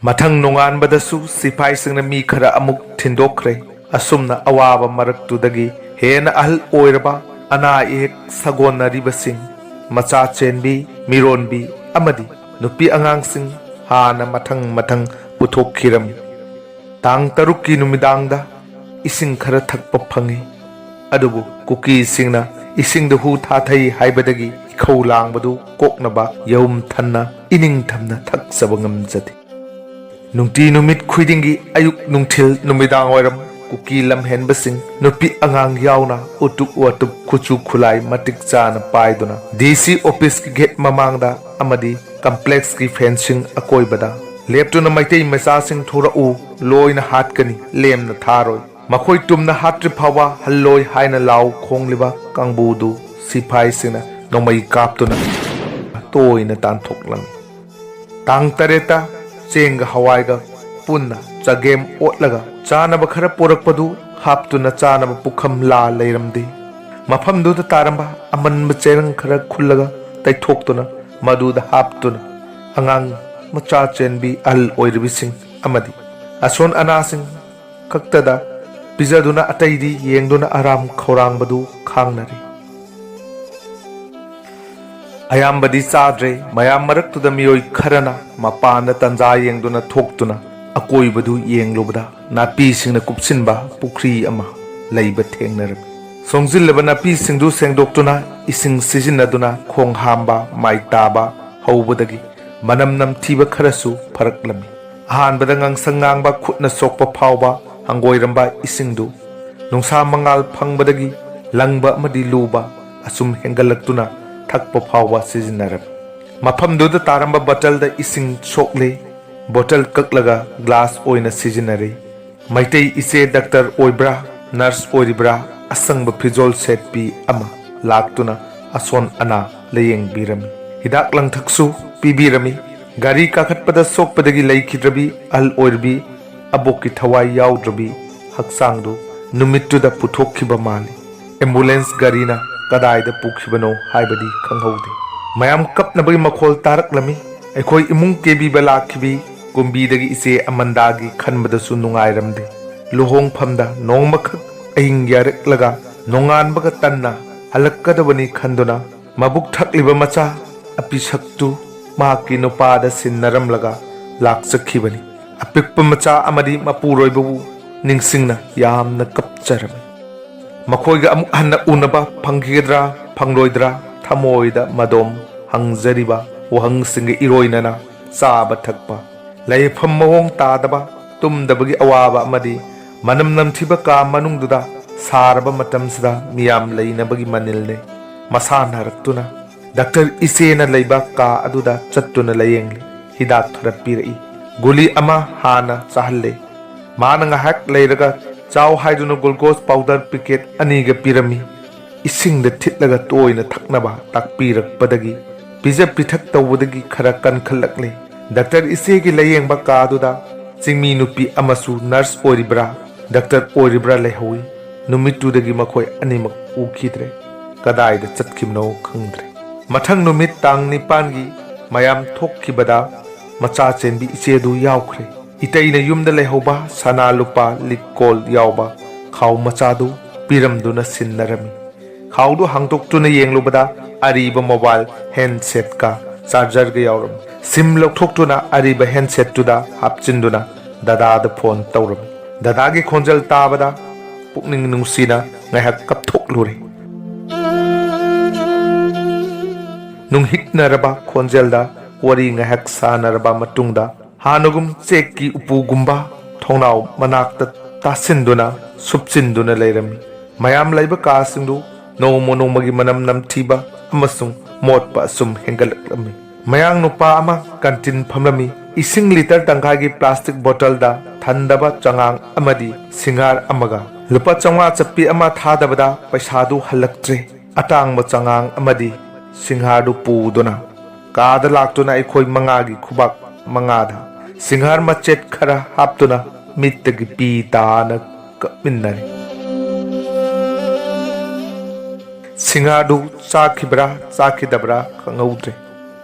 ꯃꯊꯪ ꯅꯣꯡꯉꯥꯟꯕꯗꯁꯨ ꯁꯤꯐꯥꯏꯁꯤꯡꯅ ꯃꯤ ꯈꯔ ꯑꯃꯨꯛ ꯊꯤꯟꯗꯣꯛꯈ꯭ꯔꯦ꯫ ꯑꯁꯨꯝꯅ ꯑꯋꯥꯕ ꯃꯔꯛꯇꯨꯗꯒꯤ ꯍꯦꯟꯅ ꯑꯍꯜ ꯑꯣꯏꯔꯕ, ꯑꯅꯥ ꯑꯌꯦꯛ ꯁꯥꯒꯣꯟꯅꯔꯤꯕꯁꯤꯡ, ꯃꯆꯥ ꯆꯦꯟꯕꯤ, ꯃꯤꯔꯣꯟꯕꯤ ꯑꯃꯗꯤ ꯅꯨꯄꯤ ꯑꯉꯥꯡꯁꯤꯡ ꯍꯥꯟꯅ ꯃꯊꯪ ꯃꯊꯪ ꯄꯨꯊꯣꯛꯈꯤꯔꯝꯃꯤ꯫ ꯇꯥꯡ ꯇꯔꯨꯛꯀꯤ ꯅꯨꯃꯤꯗꯥꯡꯗ ꯏꯁꯤꯡ ꯈꯔ ꯊꯛꯄ ꯐꯪꯉꯤ꯫ ꯑꯗꯨꯕꯨ ꯀꯨꯀꯤꯁꯤꯡꯅ ꯏꯁꯤꯡꯗ ꯍꯨ ꯊꯥꯊꯩ ꯍꯥꯏꯕꯗꯒꯤ ꯏꯈꯧ ꯂꯥꯡꯕꯗꯨ ꯀꯣꯛꯅꯕ ꯌꯍꯨꯝ ꯊꯟꯅ ꯏꯅꯤꯡ ꯊꯝꯅ ꯊꯛꯆꯕ ꯉꯝꯖꯗꯦ꯫ ꯅꯨꯡꯇꯤ ꯅꯨꯃꯤꯠ ꯈꯨꯗꯤꯡꯒꯤ ꯑꯌꯨꯛ, ꯅꯨꯡꯊꯤꯜ, ꯅꯨꯃꯤꯗꯥꯡ ꯋꯥꯏꯔꯝ ꯀꯨꯀꯤ ꯂꯝꯍꯦꯟꯕꯁꯤꯡ, ꯅꯨꯄꯤ ꯑꯉꯥꯡ ꯌꯥꯎꯅ ꯎꯇꯨꯞ ꯋꯥꯇꯨꯞ, ꯈꯨꯠꯁꯨ ꯈꯨꯠꯂꯥꯏ ꯃꯇꯤꯛ ꯆꯥꯅ ꯄꯥꯏꯗꯨꯅ ꯗꯤ ꯁꯤ ꯑꯣꯐꯤꯁꯀꯤ ꯒꯦꯠ ꯃꯃꯥꯡꯗ ꯑꯃꯗꯤ ꯀꯝꯄ꯭ꯂꯦꯛꯁꯀꯤ ꯐꯦꯟꯁꯤꯡ ꯑꯀꯣꯏꯕꯗ ꯂꯦꯞꯇꯨꯅ "ꯃꯩꯇꯩ ꯃꯆꯥꯁꯤꯡ ꯊꯣꯔꯛꯎ, ꯂꯣꯏꯅ ꯍꯥꯠꯀꯅꯤ, ꯂꯦꯝꯅ ꯊꯥꯔꯣꯏ, ꯃꯈꯣꯏ ꯇꯨꯝꯅ ꯍꯥꯠꯇ꯭ꯔꯤ ꯐꯥꯎꯕ ꯍꯜꯂꯣꯏ" ꯍꯥꯏꯅ ꯂꯥꯎ ꯈꯣꯡꯂꯤꯕ ꯀꯥꯡꯕꯨꯗꯨ ꯁꯤꯐꯥꯏꯁꯤꯡꯅ ꯅꯣꯡꯃꯩ ꯀꯥꯞꯇꯨꯅ ꯇꯣꯏꯅ ꯇꯥꯟꯊꯣꯛꯂꯝꯃꯤ꯫ ꯇꯥꯡ ꯇꯔꯦꯠꯇ ꯆꯦꯡꯒ ꯍꯋꯥꯏꯒ ꯄꯨꯟꯅ ꯆꯒꯦꯝ ꯑꯣꯠꯂꯒ ꯆꯥꯅꯕ ꯈꯔ ꯄꯨꯔꯛꯄꯗꯨ ꯍꯥꯞꯇꯨꯅ ꯆꯥꯅꯕ ꯄꯨꯈꯝ ꯂꯥ ꯂꯩꯔꯝꯗꯦ꯫ ꯃꯐꯝꯗꯨꯗ ꯇꯥꯔꯝꯕ ꯑꯃꯟꯕ ꯆꯦꯔꯪ ꯈꯔ ꯈꯨꯜꯂꯒ ꯇꯩꯊꯣꯛꯇꯨꯅ ꯃꯗꯨꯗ ꯍꯥꯞꯇꯨꯅ ꯑꯉꯥꯡ ꯃꯆꯥ ꯆꯦꯟꯕꯤ, ꯑꯍꯜ ꯑꯣꯏꯔꯕꯤꯁꯤꯡ ꯑꯃꯗꯤ ꯑꯁꯣꯟ ꯑꯅꯥꯁꯤꯡ ꯈꯛꯇꯗ ꯄꯤꯖꯗꯨꯅ ꯑꯇꯩꯗꯤ ꯌꯦꯡꯗꯨꯅ ꯑꯔꯥꯝ ꯈꯧꯔꯥꯡꯕꯗꯨ ꯈꯥꯡꯅꯔꯤ꯫ ꯑꯌꯥꯝꯕꯗꯤ ꯆꯥꯗ꯭ꯔꯦ꯫ ꯃꯌꯥꯝ ꯃꯔꯛꯇꯨꯗ ꯃꯤꯑꯣꯏ ꯈꯔꯅ ꯃꯄꯥꯟꯗ ꯇꯟꯖꯥ ꯌꯦꯡꯗꯨꯅ ꯊꯣꯛꯇꯨꯅ ꯑꯀꯣꯏꯕꯗꯨ ꯌꯦꯡꯂꯨꯕꯗ ꯅꯥꯄꯤꯁꯤꯡꯅ ꯀꯨꯞꯁꯤꯟꯕ ꯄꯨꯈ꯭ꯔꯤ ꯑꯃ ꯂꯩꯕ ꯊꯦꯡꯅꯔꯝꯃꯤ꯫ ꯁꯣꯡꯖꯤꯜꯂꯕ ꯅꯥꯄꯤꯁꯤꯡꯗꯨ ꯁꯦꯡꯗꯣꯛꯇꯨꯅ ꯏꯁꯤꯡ ꯁꯤꯖꯤꯟꯅꯗꯨꯅ ꯈꯣꯡ ꯍꯥꯝꯕ, ꯃꯥꯏ ꯇꯥꯕ ꯍꯧꯕꯗꯒꯤ ꯃꯅꯝ ꯅꯝꯊꯤꯕ ꯈꯔꯁꯨ ꯐꯔꯛꯂꯝꯃꯤ꯫ ꯑꯍꯥꯟꯕꯗ ꯉꯥꯡꯁꯪ ꯉꯥꯡꯕ, ꯈꯨꯠꯅ ꯁꯣꯛꯄ ꯐꯥꯎꯕ ꯍꯪꯒꯣꯏꯔꯝꯕ ꯏꯁꯤꯡꯗꯨ ꯅꯨꯡꯁꯥ ꯃꯉꯥꯜ ꯐꯪꯕꯗꯒꯤ ꯂꯪꯕ ꯑꯃꯗꯤ ꯂꯨꯕ ꯑꯁꯨꯝ ꯍꯦꯟꯒꯠꯂꯛꯇꯨꯅ ꯊꯛꯄ ꯐꯥꯎꯕ ꯁꯤꯖꯤꯟꯅꯔꯝꯃꯤ꯫ ꯃꯐꯝꯗꯨꯗ ꯇꯥꯔꯝꯕ ꯕꯣꯇꯜꯗ ꯏꯁꯤꯡ ꯁꯣꯛꯂꯦ꯫ ꯕꯣꯇꯜ ꯀꯛꯂꯒ ꯒ꯭ꯂꯥꯁ ꯑꯣꯏꯅ ꯁꯤꯖꯤꯟꯅꯔꯦ꯫ ꯃꯩꯇꯩ ꯏꯆꯦ ꯗꯥꯛꯇꯔ ꯑꯣꯏꯕ꯭ꯔꯥ, ꯅꯔꯁ ꯑꯣꯏꯔꯤꯕ꯭ꯔꯥ, ꯑꯁꯪꯕ ꯐꯤꯖꯣꯜ ꯁꯦꯠꯄꯤ ꯑꯃ ꯂꯥꯛꯇꯨꯅ ꯑꯁꯣꯟ ꯑꯅꯥ ꯂꯥꯌꯦꯡꯕꯤꯔꯝꯃꯤ꯫ ꯍꯤꯗꯥꯛ ꯂꯥꯡꯊꯛꯁꯨ ꯄꯤꯕꯤꯔꯝꯃꯤ꯫ ꯒꯥꯔꯤ ꯀꯥꯈꯠꯄꯗ ꯁꯣꯛꯄꯗꯒꯤ ꯂꯩꯈꯤꯗ꯭ꯔꯕꯤ ꯑꯍꯜ ꯑꯣꯏꯔꯕꯤ, ꯑꯕꯣꯛꯀꯤ ꯊꯋꯥꯏ ꯌꯥꯎꯗ꯭ꯔꯕꯤ ꯍꯛꯆꯥꯡꯗꯨ ꯅꯨꯃꯤꯠꯇꯨꯗ ꯄꯨꯊꯣꯛꯈꯤꯕ ꯃꯥꯜꯂꯤ꯫ ꯑꯦꯝꯕꯨꯂꯦꯟꯁ ꯒꯥꯔꯤꯅ ꯀꯗꯥꯏꯗ ꯄꯨꯈꯤꯕꯅꯣ ꯍꯥꯏꯕꯗꯤ ꯈꯪꯍꯧꯗꯦ꯫ ꯃꯌꯥꯝ ꯀꯞꯅꯕꯒꯤ ꯃꯈꯣꯜ ꯇꯥꯔꯛꯂꯝꯃꯤ꯫ ꯑꯩꯈꯣꯏ ꯏꯃꯨꯡ ꯀꯦꯕꯤꯕ ꯂꯥꯛꯈꯤꯕꯤ ꯀꯨꯝꯕꯤꯗꯒꯤ ꯏꯆꯦ ꯑꯃꯟꯗꯥꯒꯤ ꯈꯟꯕꯗꯁꯨ ꯅꯨꯡꯉꯥꯏꯔꯝꯗꯦ꯫ ꯂꯨꯍꯣꯡꯐꯝꯗ ꯅꯣꯡꯃꯈꯛ ꯑꯍꯤꯡ ꯌꯥꯔꯛꯂꯒ ꯅꯣꯡꯉꯥꯟꯕꯒ ꯇꯟꯅ ꯍꯜꯂꯛꯀꯗꯕꯅꯤ ꯈꯟꯗꯨꯅ ꯃꯕꯨꯛ ꯊꯛꯂꯤꯕ ꯃꯆꯥ ꯑꯄꯤꯁꯛꯇꯨ ꯃꯍꯥꯛꯀꯤ ꯅꯨꯄꯥꯗ ꯁꯤꯟꯅꯔꯝꯂꯒ ꯂꯥꯛꯆꯈꯤꯕꯅꯤ꯫ ꯑꯄꯤꯛꯄ ꯃꯆꯥ ꯑꯃꯗꯤ ꯃꯄꯨꯔꯣꯏꯕꯕꯨ ꯅꯤꯡꯁꯤꯡꯅ ꯌꯥꯝꯅ ꯀꯞꯆꯔꯝꯃꯤ꯫ ꯃꯈꯣꯏꯒ ꯑꯃꯨꯛ ꯍꯟꯅ ꯎꯅꯕ ꯐꯪꯈꯤꯒꯗ꯭ꯔꯥ ꯐꯪꯂꯣꯏꯗ꯭ꯔꯥ ꯊꯃꯣꯏꯗ ꯃꯗꯣꯝ ꯍꯪꯖꯔꯤꯕ ꯋꯥꯍꯪꯁꯤꯡꯒ ꯏꯔꯣꯏꯅꯅ ꯆꯥꯕ ꯊꯛꯄ, ꯂꯩꯐꯝ ꯃꯑꯣꯡ ꯇꯥꯗꯕ, ꯇꯨꯝꯗꯕꯒꯤ ꯑꯋꯥꯕ ꯑꯃꯗꯤ ꯃꯅꯝ ꯅꯝꯊꯤꯕ ꯀꯥ ꯃꯅꯨꯡꯗꯨꯗ ꯁꯥꯔꯕ ꯃꯇꯝꯁꯤꯗ ꯃꯤꯌꯥꯝ ꯂꯩꯅꯕꯒꯤ ꯃꯅꯤꯜꯅꯤ꯫ ꯃꯁꯥ ꯅꯥꯔꯛꯇꯨꯅ ꯗꯥꯛꯇꯔ ꯏꯆꯦꯅ ꯂꯩꯕ ꯀꯥ ꯑꯗꯨꯗ ꯆꯠꯇꯨꯅ ꯂꯥꯌꯦꯡꯂꯤ꯫ ꯍꯤꯗꯥꯛ ꯈꯔ ꯄꯤꯔꯛꯏ꯫ ꯒꯨꯂꯤ ꯑꯃ ꯍꯥꯟꯅ ꯆꯥꯍꯜꯂꯦ꯫ ꯃꯥꯅ ꯉꯥꯏꯍꯥꯛ ꯂꯩꯔꯒ ꯆꯥꯎ ꯍꯥꯏꯗꯨꯅ ꯒ꯭ꯂꯨꯀꯣꯁ ꯄꯥꯎꯗꯔ ꯄꯤꯀꯦꯠ ꯑꯅꯤꯒ ꯄꯤꯔꯝꯃꯤ꯫ ꯏꯁꯤꯡꯗ ꯊꯤꯠꯂꯒ ꯇꯣꯏꯅ ꯊꯛꯅꯕ ꯇꯥꯛꯄꯤꯔꯛꯄꯗꯒꯤ ꯄꯤꯖ ꯄꯤꯊꯛ ꯇꯧꯕꯗꯒꯤ ꯈꯔ ꯀꯟꯈꯠꯂꯛꯂꯦ꯫ ꯗꯥꯛꯇꯔ ꯏꯆꯦꯒꯤ ꯂꯥꯌꯦꯡꯕ ꯀꯥꯗꯨꯗ ꯆꯤꯡꯃꯤ ꯅꯨꯄꯤ ꯑꯃꯁꯨ ꯅꯔꯁ ꯑꯣꯏꯔꯤꯕ꯭ꯔꯥ, ꯗꯥꯛꯇꯔ ꯑꯣꯏꯔꯤꯕ꯭ꯔꯥ ꯂꯩꯍꯧꯏ꯫ ꯅꯨꯃꯤꯠꯇꯨꯗꯒꯤ ꯃꯈꯣꯏ ꯑꯅꯤꯃꯛ ꯎꯈꯤꯗ꯭ꯔꯦ꯫ ꯀꯗꯥꯏꯗ ꯆꯠꯈꯤꯕꯅꯣ ꯈꯪꯗ꯭ꯔꯦ꯫ ꯃꯊꯪ ꯅꯨꯃꯤꯠ ꯇꯥꯡ ꯅꯤꯄꯥꯟꯒꯤ ꯃꯌꯥꯝ ꯊꯣꯛꯈꯤꯕꯗ ꯃꯆꯥ ꯆꯦꯟꯕꯤ ꯏꯆꯦꯗꯨ ꯌꯥꯎꯈ꯭ꯔꯦ꯫ ꯏꯇꯩꯅ ꯌꯨꯝꯗ ꯂꯩꯍꯧꯕ ꯁꯅꯥ ꯂꯨꯄꯥ ꯂꯤꯛ ꯀꯣꯜ ꯌꯥꯎꯕ ꯈꯥꯎ ꯃꯆꯥꯗꯨ ꯄꯤꯔꯝꯗꯨꯅ ꯁꯤꯟꯅꯔꯝꯃꯤ꯫ ꯈꯥꯎꯗꯨ ꯍꯥꯡꯗꯣꯛꯇꯨꯅ ꯌꯦꯡꯂꯨꯕꯗ ꯑꯔꯤꯕ ꯃꯣꯕꯥꯏꯜ ꯍꯦꯟꯁꯦꯠꯀ ꯆꯥꯔꯖꯔꯒ ꯌꯥꯎꯔꯝꯃꯤ꯫ ꯁꯤꯝ ꯂꯧꯊꯣꯛꯇꯨꯅ ꯑꯔꯤꯕ ꯍꯦꯟꯁꯦꯠꯇꯨꯗ ꯍꯥꯞꯆꯤꯟꯗꯨꯅ ꯗꯗꯥꯗ ꯐꯣꯟ ꯇꯧꯔꯝꯃꯤ꯫ ꯗꯗꯥꯒꯤ ꯈꯣꯟꯖꯦꯜ ꯇꯥꯕꯗ ꯄꯨꯛꯅꯤꯡ ꯅꯨꯡꯁꯤꯅ ꯉꯥꯏꯍꯥꯛ ꯀꯞꯊꯣꯛꯂꯨꯔꯦ꯫ ꯅꯨꯡꯍꯤꯛꯅꯔꯕ ꯈꯣꯟꯖꯦꯜꯗ ꯋꯥꯔꯤ ꯉꯥꯏꯍꯥꯛ ꯁꯥꯟꯅꯔꯕ ꯃꯇꯨꯡꯗ, ꯍꯥꯟꯅꯒꯨꯝ ꯆꯦꯛꯀꯤ ꯎꯄꯨꯒꯨꯝꯕ ꯊꯣꯡꯅꯥꯎ ꯃꯅꯥꯛꯇ ꯇꯥꯁꯤꯟꯗꯨꯅ, ꯁꯨꯞꯆꯤꯟꯗꯨꯅ ꯂꯩꯔꯝꯃꯤ꯫ ꯃꯌꯥꯝ ꯂꯩꯕ ꯀꯥꯁꯤꯡꯗꯨ ꯅꯣꯡꯃ ꯅꯣꯡꯃꯒꯤ ꯃꯅꯝ ꯅꯝꯊꯤꯕ ꯑꯃꯁꯨꯡ ꯃꯣꯠꯄ ꯑꯁꯨꯝ ꯍꯦꯟꯒꯠꯂꯛꯂꯝꯃꯤ꯫ ꯃꯌꯥꯡ ꯅꯨꯄꯥ ꯑꯃ ꯀꯟꯇꯤꯟ ꯐꯝꯂꯝꯃꯤ꯫ ꯏꯁꯤꯡ ꯂꯤꯇꯔ ꯇꯪꯈꯥꯏꯒꯤ ꯄ꯭ꯂꯥꯁꯇꯤꯛ ꯕꯣꯇꯜꯗ ꯊꯟꯗꯕ ꯆꯉꯥꯡ ꯑꯃꯗꯤ ꯁꯤꯡꯍꯥꯔ ꯑꯃꯒ ꯂꯨꯄꯥ ꯆꯥꯝꯃꯉꯥ ꯆꯠꯄꯤ ꯑꯃ ꯊꯥꯗꯕꯗ ꯄꯩꯁꯥꯗꯨ ꯍꯜꯂꯛꯇ꯭ꯔꯦ꯫ ꯑꯇꯥꯡꯕ ꯆꯉꯥꯡ ꯑꯃꯗꯤ ꯁꯤꯡꯍꯥꯔꯗꯨ ꯄꯨꯗꯨꯅ ꯀꯥꯗ ꯂꯥꯛꯇꯨꯅ ꯑꯩꯈꯣꯏ ꯃꯉꯥꯒꯤ ꯈꯨꯕꯥꯛ ꯃꯉꯥꯗ ꯁꯤꯡꯍꯥꯔ ꯃꯆꯦꯠ ꯈꯔ ꯍꯥꯞꯇꯨꯅ ꯃꯤꯠꯇꯒꯤ ꯄꯤ ꯇꯥꯅ ꯀꯞꯃꯤꯟꯅꯔꯦ꯫ ꯁꯤꯡꯍꯥꯔꯗꯨ ꯆꯥꯈꯤꯕ꯭ꯔꯥ ꯆꯥꯈꯤꯗꯕ꯭ꯔꯥ ꯈꯪꯍꯧꯗ꯭ꯔꯦ꯫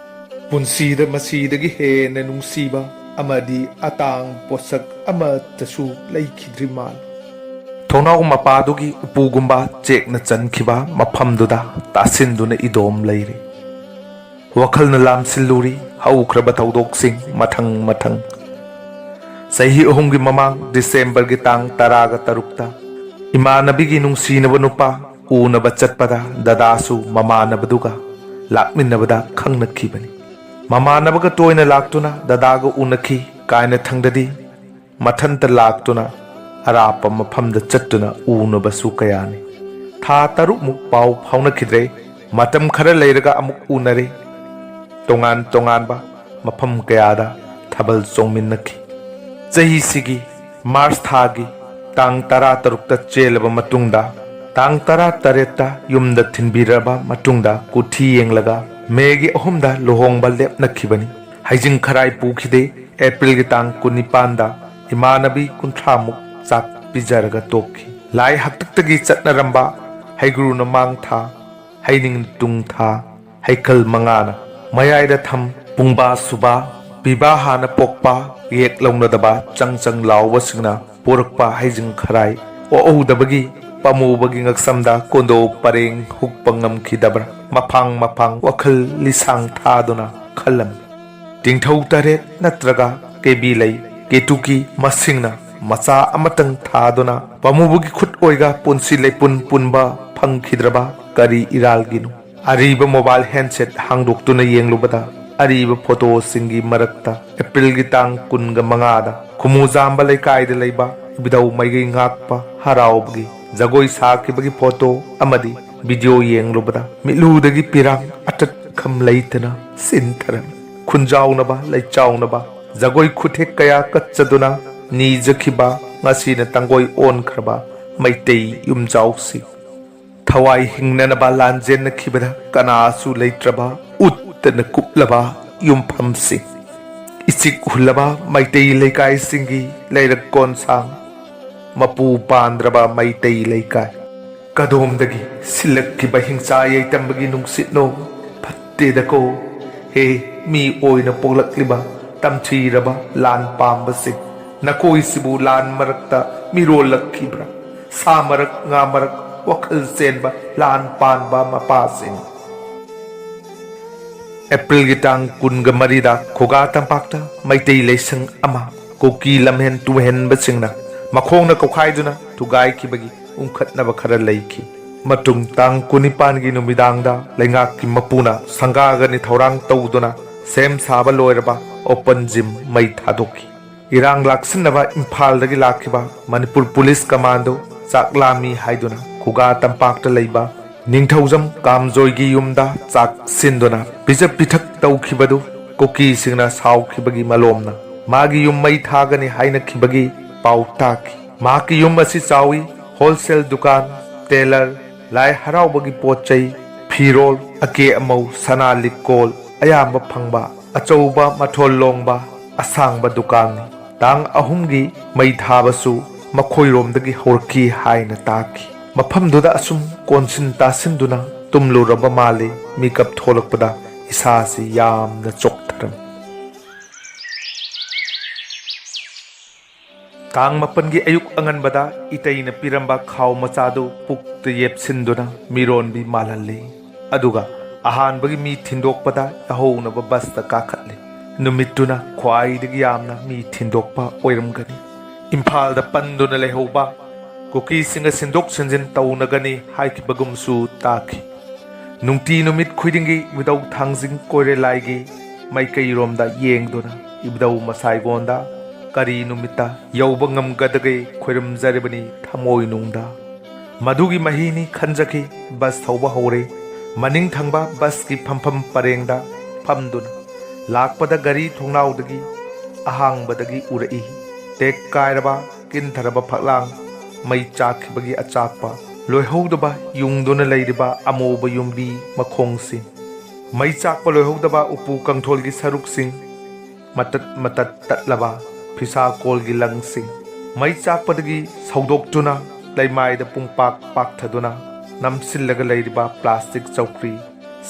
ꯄꯨꯟꯁꯤꯗ ꯃꯁꯤꯗꯒꯤ ꯍꯦꯟꯅ ꯅꯨꯡꯁꯤꯕ ꯑꯃꯗꯤ ꯑꯇꯥꯡ ꯄꯣꯠꯁꯛ ꯑꯃꯠꯇꯁꯨ ꯂꯩꯈꯤꯗ꯭ꯔꯤ ꯃꯥꯜꯂꯦ꯫ ꯊꯣꯡꯅꯥꯎ ꯃꯄꯥꯗꯨꯒꯤ ꯎꯄꯨꯒꯨꯝꯕ ꯆꯦꯛꯅ ꯆꯟꯈꯤꯕ ꯃꯐꯝꯗꯨꯗ ꯇꯥꯁꯤꯟꯗꯨꯅ ꯏꯗꯣꯝ ꯂꯩꯔꯤ꯫ ꯋꯥꯈꯜꯅ ꯂꯥꯝꯁꯤꯜꯂꯨꯔꯤ ꯍꯧꯈ꯭ꯔꯕ ꯊꯧꯗꯣꯛꯁꯤꯡ ꯃꯊꯪ ꯃꯊꯪ꯫ ꯆꯍꯤ ꯑꯍꯨꯝꯒꯤ ꯃꯃꯥꯡ ꯗꯤꯁꯦꯝꯕꯔꯒꯤ ꯇꯥꯡ ꯇꯔꯥꯒ ꯇꯔꯨꯛꯇ ꯏꯃꯥꯟꯅꯕꯤꯒꯤ ꯅꯨꯡꯁꯤꯅꯕ ꯅꯨꯄꯥ ꯎꯅꯕ ꯆꯠꯄꯗ ꯗꯗꯥꯁꯨ ꯃꯃꯥꯟꯅꯕꯗꯨꯒ ꯂꯥꯛꯃꯤꯟꯅꯕꯗ ꯈꯪꯅꯈꯤꯕꯅꯤ꯫ ꯃꯃꯥꯟꯅꯕꯒ ꯇꯣꯏꯅ ꯂꯥꯛꯇꯨꯅ ꯗꯗꯥꯒ ꯎꯅꯈꯤ꯫ ꯀꯥꯏꯅꯊꯪꯗꯗꯤ ꯃꯊꯟꯇ ꯂꯥꯛꯇꯨꯅ ꯑꯔꯥꯞꯄ ꯃꯐꯝꯗ ꯆꯠꯇꯨꯅ ꯎꯅꯕꯁꯨ ꯀꯌꯥꯅꯤ꯫ ꯊꯥ ꯇꯔꯨꯛꯃꯨꯛ ꯄꯥꯎ ꯐꯥꯎꯅꯈꯤꯗ꯭ꯔꯦ꯫ ꯃꯇꯝ ꯈꯔ ꯂꯩꯔꯒ ꯑꯃꯨꯛ ꯎꯅꯔꯦ꯫ ꯇꯣꯉꯥꯟ ꯇꯣꯉꯥꯟꯕ ꯃꯐꯝ ꯀꯌꯥꯗ ꯊꯥꯕꯜ ꯆꯣꯡꯃꯤꯟꯅꯈꯤ꯫ ꯆꯍꯤꯁꯤꯒꯤ ꯃꯥꯔꯆ ꯊꯥꯒꯤ ꯇꯥꯡ ꯇꯔꯥ ꯇꯔꯨꯛꯇ ꯆꯦꯜꯂꯕ ꯃꯇꯨꯡꯗ, ꯇꯥꯡ ꯇꯔꯥ ꯇꯔꯦꯠꯇ ꯌꯨꯝꯗ ꯊꯤꯟꯕꯤꯔꯕ ꯃꯇꯨꯡꯗ ꯀꯨꯊꯤ ꯌꯦꯡꯂꯒ ꯃꯦꯒꯤ ꯑꯍꯨꯝꯗ ꯂꯨꯍꯣꯡꯕ ꯂꯦꯞꯅꯈꯤꯕꯅꯤ꯫ ꯍꯩꯖꯤꯡ ꯈꯔꯥꯏ ꯄꯨꯈꯤꯗꯦ꯫ ꯑꯦꯄ꯭ꯔꯤꯜꯒꯤ ꯇꯥꯡ ꯀꯨꯟꯅꯤꯄꯥꯟꯗ ꯏꯃꯥꯟꯅꯕꯤ ꯀꯨꯟꯊ꯭ꯔꯥꯃꯨꯛ ꯆꯥꯛ ꯄꯤꯖꯔꯒ ꯇꯣꯛꯈꯤ꯫ ꯂꯥꯏ ꯍꯥꯛꯇꯛꯇꯒꯤ ꯆꯠꯅꯔꯝꯕ ꯍꯩꯒ꯭ꯔꯨꯅ ꯃꯥꯡ ꯊꯥ, ꯍꯩꯅꯤꯡ ꯇꯨꯡ ꯊꯥ, ꯍꯩꯀꯜ ꯃꯉꯥꯅ ꯃꯌꯥꯏꯗ ꯊꯝ, ꯄꯨꯡꯕꯥ ꯁꯨꯕꯥ, ꯄꯤꯕꯥ ꯍꯥꯟꯅ ꯄꯣꯛꯄ, ꯌꯦꯛ ꯂꯧꯅꯗꯕ ꯆꯪ ꯆꯪ ꯂꯥꯎꯕꯁꯤꯡꯅ ꯄꯣꯔꯛꯄ ꯍꯩꯖꯤꯡ ꯈꯔꯥꯏ ꯑꯣꯛꯍꯧꯗꯕꯒꯤ ꯄꯥꯝꯃꯨꯕꯒꯤ ꯉꯛꯁꯝꯗ ꯀꯣꯟꯗꯣ ꯄꯔꯦꯡ ꯍꯨꯛꯄ ꯉꯝꯈꯤꯗꯕ꯭ꯔꯥ, ꯃꯐꯥꯡ ꯃꯐꯥꯡ ꯋꯥꯈꯜ ꯂꯤꯁꯥꯡ ꯊꯥꯗꯨꯅ ꯈꯜꯂꯝꯃꯤ꯫ ꯇꯤꯡꯊꯧ ꯇꯔꯦꯠ ꯅꯠꯇ꯭ꯔꯒ ꯀꯦꯕꯤ ꯂꯩ, ꯀꯦꯇꯨꯀꯤ ꯃꯁꯤꯡꯅ ꯃꯆꯥ ꯑꯃꯇꯪ ꯊꯥꯗꯨꯅ ꯄꯥꯝꯃꯨꯕꯒꯤ ꯈꯨꯠ ꯑꯣꯏꯒ ꯄꯨꯟꯁꯤ ꯂꯩꯄꯨꯟ ꯄꯨꯟꯕ ꯐꯪꯈꯤꯗ꯭ꯔꯕ ꯀꯔꯤ ꯏꯔꯥꯜꯒꯤꯅꯣ? ꯑꯔꯤꯕ ꯃꯣꯕꯥꯏꯜ ꯍꯦꯟꯁꯦꯠ ꯍꯥꯡꯗꯣꯛꯇꯨꯅ ꯌꯦꯡꯂꯨꯕꯗ ꯑꯔꯤꯕ ꯐꯣꯇꯣꯁꯤꯡꯒꯤ ꯃꯔꯛꯇ ꯑꯦꯄ꯭ꯔꯤꯜꯒꯤ ꯇꯥꯡ ꯀꯨꯟꯒ ꯃꯉꯥꯗ ꯈꯨꯃꯨꯖꯥꯝꯕ ꯂꯩꯀꯥꯏꯗ ꯂꯩꯕ ꯏꯕꯨꯙꯧ ꯃꯩꯒꯩ ꯉꯥꯛꯄ ꯍꯔꯥꯎꯕꯒꯤ ꯖꯒꯣꯏ ꯁꯥꯈꯤꯕꯒꯤ ꯐꯣꯇꯣ ꯑꯃꯗꯤ ꯚꯤꯗꯤꯑꯣ ꯌꯦꯡꯂꯨꯕꯗ ꯃꯤꯠꯂꯨꯗꯒꯤ ꯄꯤꯔꯥꯡ ꯑꯇꯠꯈꯝ ꯂꯩꯇꯅ ꯁꯤꯟꯊꯔꯝꯃꯤ꯫ ꯈꯨꯟꯖꯥꯎꯅꯕ ꯂꯩꯆꯥꯎꯅꯕ ꯖꯒꯣꯏ ꯈꯨꯊꯦꯛ ꯀꯌꯥ ꯀꯠꯆꯗꯨꯅ ꯅꯤꯖꯈꯤꯕ ꯉꯁꯤꯅ ꯇꯥꯡꯒꯣꯏ ꯑꯣꯟꯈ꯭ꯔꯕ ꯃꯩꯇꯩ ꯌꯨꯝꯖꯥꯎꯁꯤꯡ꯫ ꯊꯋꯥꯏ ꯍꯤꯡꯅꯅꯕ ꯂꯥꯟꯖꯦꯟꯅꯈꯤꯕꯗ ꯀꯅꯥꯁꯨ ꯂꯩꯇ꯭ꯔꯕ ꯎꯠꯇꯅ ꯀꯨꯞꯂꯕ ꯌꯨꯝꯐꯝꯁꯤꯡ꯫ ꯏꯆꯤꯛ ꯍꯨꯜꯂꯕ ꯃꯩꯇꯩ ꯂꯩꯀꯥꯏꯁꯤꯡꯒꯤ ꯂꯩꯔꯛ ꯀꯣꯟꯁꯥꯡ꯫ ꯃꯄꯨ ꯄꯥꯟꯗ꯭ꯔꯕ ꯃꯩꯇꯩ ꯂꯩꯀꯥꯏ꯫ ꯀꯗꯣꯝꯗꯒꯤ ꯁꯤꯜꯂꯛꯈꯤꯕ ꯍꯤꯡꯆꯥ ꯌꯩꯇꯝꯕꯒꯤ ꯅꯨꯡꯁꯤꯠꯅꯣ? ꯐꯠꯇꯦꯗꯀꯣ꯫ ꯍꯦ, ꯃꯤ ꯑꯣꯏꯅ ꯄꯣꯛꯂꯛꯂꯤꯕ ꯇꯝꯊꯤꯔꯕ ꯂꯥꯟ ꯄꯥꯝꯕꯁꯤꯡ, ꯅꯈꯣꯏꯁꯤꯕꯨ ꯂꯥꯟ ꯃꯔꯛꯇ ꯃꯤꯔꯣꯜꯂꯛꯈꯤꯕ꯭ꯔꯥ? ꯁꯥ ꯃꯔꯛ, ꯉꯥ ꯃꯔꯛ ꯋꯥꯈꯜ ꯆꯦꯟꯕ ꯂꯥꯟ ꯄꯥꯟꯕ ꯃꯄꯥꯁꯤꯡ꯫ ꯑꯦꯄ꯭ꯔꯤꯜꯒꯤ ꯇꯥꯡ ꯀꯨꯟꯒ ꯃꯔꯤꯗ ꯈꯨꯒꯥ ꯇꯝꯄꯥꯛꯇ ꯃꯩꯇꯩ ꯂꯩꯁꯪ ꯑꯃ ꯀꯨꯀꯤ ꯂꯝꯍꯦꯟ ꯇꯨꯍꯦꯟꯕꯁꯤꯡꯅ ꯃꯈꯣꯡꯅ ꯀꯧꯈꯥꯏꯗꯨꯅ ꯊꯨꯒꯥꯏꯈꯤꯕꯒꯤ ꯎꯪꯈꯠꯅꯕ ꯈꯔ ꯂꯩꯈꯤ꯫ ꯃꯇꯨꯡ ꯇꯥꯡ ꯀꯨꯟꯅꯤꯄꯥꯟꯒꯤ ꯅꯨꯃꯤꯗꯥꯡꯗ ꯂꯩꯉꯥꯛꯀꯤ ꯃꯄꯨꯅ ꯁꯪꯒꯥꯒꯅꯤ ꯊꯧꯔꯥꯡ ꯇꯧꯗꯨꯅ ꯁꯦꯝ ꯁꯥꯕ ꯂꯣꯏꯔꯕ ꯑꯣꯄꯟ ꯖꯤꯝ ꯃꯩ ꯊꯥꯗꯣꯛꯈꯤ꯫ ꯏꯔꯥꯡ ꯂꯥꯛꯁꯤꯟꯅꯕ ꯏꯝꯐꯥꯜꯗꯒꯤ ꯂꯥꯛꯈꯤꯕ ꯃꯅꯤꯄꯨꯔ ꯄꯨꯂꯤꯁ ꯀꯃꯥꯟꯗꯣ ꯆꯥꯛ ꯂꯥꯝꯃꯤ ꯍꯥꯏꯗꯨꯅ ꯈꯨꯒꯥ ꯇꯝꯄꯥꯛꯇ ꯂꯩꯕ ꯅꯤꯡꯊꯧꯖꯝ ꯀꯥꯝꯖꯣꯏꯒꯤ ꯌꯨꯝꯗ ꯆꯥꯛ ꯁꯤꯟꯗꯨꯅ ꯄꯤꯖ ꯄꯤꯊꯛ ꯇꯧꯈꯤꯕꯗꯨ ꯀꯨꯀꯤꯁꯤꯡꯅ ꯁꯥꯎꯈꯤꯕꯒꯤ ꯃꯂꯣꯝꯅ ꯃꯥꯒꯤ ꯌꯨꯝ ꯃꯩ ꯊꯥꯒꯅꯤ ꯍꯥꯏꯅꯈꯤꯕꯒꯤ ꯄꯥꯎ ꯇꯥꯈꯤ꯫ ꯃꯍꯥꯛꯀꯤ ꯌꯨꯝ ꯑꯁꯤ ꯆꯥꯎꯏ, ꯍꯣꯜꯁꯦꯜ ꯗꯨꯀꯥꯟ, ꯇꯦꯂꯔ, ꯂꯥꯏ ꯍꯔꯥꯎꯕꯒꯤ ꯄꯣꯠ ꯆꯩ, ꯐꯤꯔꯣꯜ, ꯑꯀꯦ ꯑꯃꯧ, ꯁꯅꯥ ꯂꯤꯛꯀꯣꯜ ꯑꯌꯥꯝꯕ ꯐꯪꯕ ꯑꯆꯧꯕ ꯃꯊꯣꯜ ꯂꯣꯡꯕ ꯑꯁꯥꯡꯕ ꯗꯨꯀꯥꯟꯅꯤ꯫ ꯇꯥꯡ ꯑꯍꯨꯝꯒꯤ ꯃꯩ ꯊꯥꯕꯁꯨ ꯃꯈꯣꯏꯔꯣꯝꯗꯒꯤ ꯍꯧꯔꯛꯈꯤ ꯍꯥꯏꯅ ꯇꯥꯈꯤ꯫ ꯃꯐꯝꯗꯨꯗ ꯑꯁꯨꯝ ꯀꯣꯟꯁꯤꯟ ꯇꯥꯁꯤꯟꯗꯨꯅ ꯇꯨꯝꯂꯨꯔꯕ ꯃꯥꯜꯂꯤ꯫ ꯃꯤꯀꯞ ꯊꯣꯛꯂꯛꯄꯗ ꯏꯁꯥꯁꯤ ꯌꯥꯝꯅ ꯆꯣꯛꯊꯔꯝꯃꯤ꯫ ꯇꯥꯡ ꯃꯥꯄꯟꯒꯤ ꯑꯌꯨꯛ ꯑꯉꯟꯕꯗ ꯏꯇꯩꯅ ꯄꯤꯔꯝꯕ ꯈꯥꯎ ꯃꯆꯥꯗꯨ ꯄꯨꯛꯇ ꯌꯦꯞꯁꯤꯟꯗꯨꯅ ꯃꯤꯔꯣꯟꯕꯤ ꯃꯥꯜꯍꯜꯂꯤ꯫ ꯑꯗꯨꯒ ꯑꯍꯥꯟꯕꯒꯤ ꯃꯤ ꯊꯤꯟꯗꯣꯛꯄꯗ ꯌꯥꯍꯧꯅꯕ ꯕꯁꯇ ꯀꯥꯈꯠꯂꯤ꯫ ꯅꯨꯃꯤꯠꯇꯨꯅ ꯈ꯭ꯋꯥꯏꯗꯒꯤ ꯌꯥꯝꯅ ꯃꯤ ꯊꯤꯟꯗꯣꯛꯄ ꯑꯣꯏꯔꯝꯒꯅꯤ꯫ ꯏꯝꯐꯥꯜꯗ ꯄꯟꯗꯨꯅ ꯂꯩꯍꯧꯕ ꯀꯨꯀꯤꯁꯤꯡꯒ ꯁꯤꯟꯗꯣꯛ ꯁꯤꯟꯖꯤꯟ ꯇꯧꯅꯒꯅꯤ ꯍꯥꯏꯈꯤꯕꯒꯨꯝꯁꯨ ꯇꯥꯈꯤ꯫ ꯅꯨꯡꯇꯤ ꯅꯨꯃꯤꯠ ꯈꯨꯗꯤꯡꯒꯤ ꯏꯕꯨꯙꯧ ꯊꯥꯡꯖꯤꯡ ꯀꯣꯏꯔꯦꯂꯥꯏꯒꯤ ꯃꯥꯏꯀꯩꯔꯣꯝꯗ ꯌꯦꯡꯗꯨꯅ ꯏꯕꯨꯙꯧ ꯃꯁꯥꯏꯒꯣꯟꯗ ꯀꯔꯤ ꯅꯨꯃꯤꯠꯇ ꯌꯧꯕ ꯉꯝꯒꯗꯒꯦ ꯈꯣꯏꯔꯝꯖꯔꯤꯕꯅꯤ ꯊꯃꯣꯏꯅꯨꯡꯗ꯫ ꯃꯗꯨꯒꯤ ꯃꯍꯩꯅꯤ ꯈꯟꯖꯈꯤ꯫ ꯕꯁ ꯊꯧꯕ ꯍꯧꯔꯦ꯫ ꯃꯅꯤꯡ ꯊꯪꯕ ꯕꯁꯀꯤ ꯐꯝꯐꯝ ꯄꯔꯦꯡꯗ ꯐꯝꯗꯨꯅ ꯂꯥꯛꯄꯗ ꯒꯥꯔꯤ ꯊꯣꯡꯅꯥꯎꯗꯒꯤ ꯑꯍꯥꯡꯕꯗꯒꯤ ꯎꯔꯛꯏ꯫ ꯇꯦꯛ ꯀꯥꯏꯔꯕ, ꯀꯤꯟꯊꯔꯕ ꯐꯛꯂꯥꯡ, ꯃꯩ ꯆꯥꯛꯈꯤꯕꯒꯤ ꯑꯆꯥꯛꯄ, ꯂꯣꯏꯍꯧꯗꯕ ꯌꯨꯡꯗꯨꯅ ꯂꯩꯔꯤꯕ ꯑꯃꯨꯕ ꯌꯨꯝꯕꯤ ꯃꯈꯣꯡꯁꯤꯡ, ꯃꯩ ꯆꯥꯛꯄ ꯂꯣꯏꯍꯧꯗꯕ ꯎꯄꯨ ꯀꯥꯡꯊꯣꯜꯒꯤ ꯁꯔꯨꯛꯁꯤꯡ, ꯃꯇꯠ ꯃꯇꯠ ꯇꯠꯂꯕ ꯐꯤꯁꯥ ꯀꯣꯜꯒꯤ ꯂꯪꯁꯤꯡ, ꯃꯩ ꯆꯥꯛꯄꯗꯒꯤ ꯁꯧꯗꯣꯛꯇꯨꯅ ꯂꯩꯃꯥꯏꯗ ꯄꯨꯡꯄꯥꯛ ꯄꯥꯛꯊꯗꯨꯅ ꯅꯝꯁꯤꯜꯂꯒ ꯂꯩꯔꯤꯕ ꯄ꯭ꯂꯥꯁꯇꯤꯛ ꯆꯧꯀ꯭ꯔꯤ,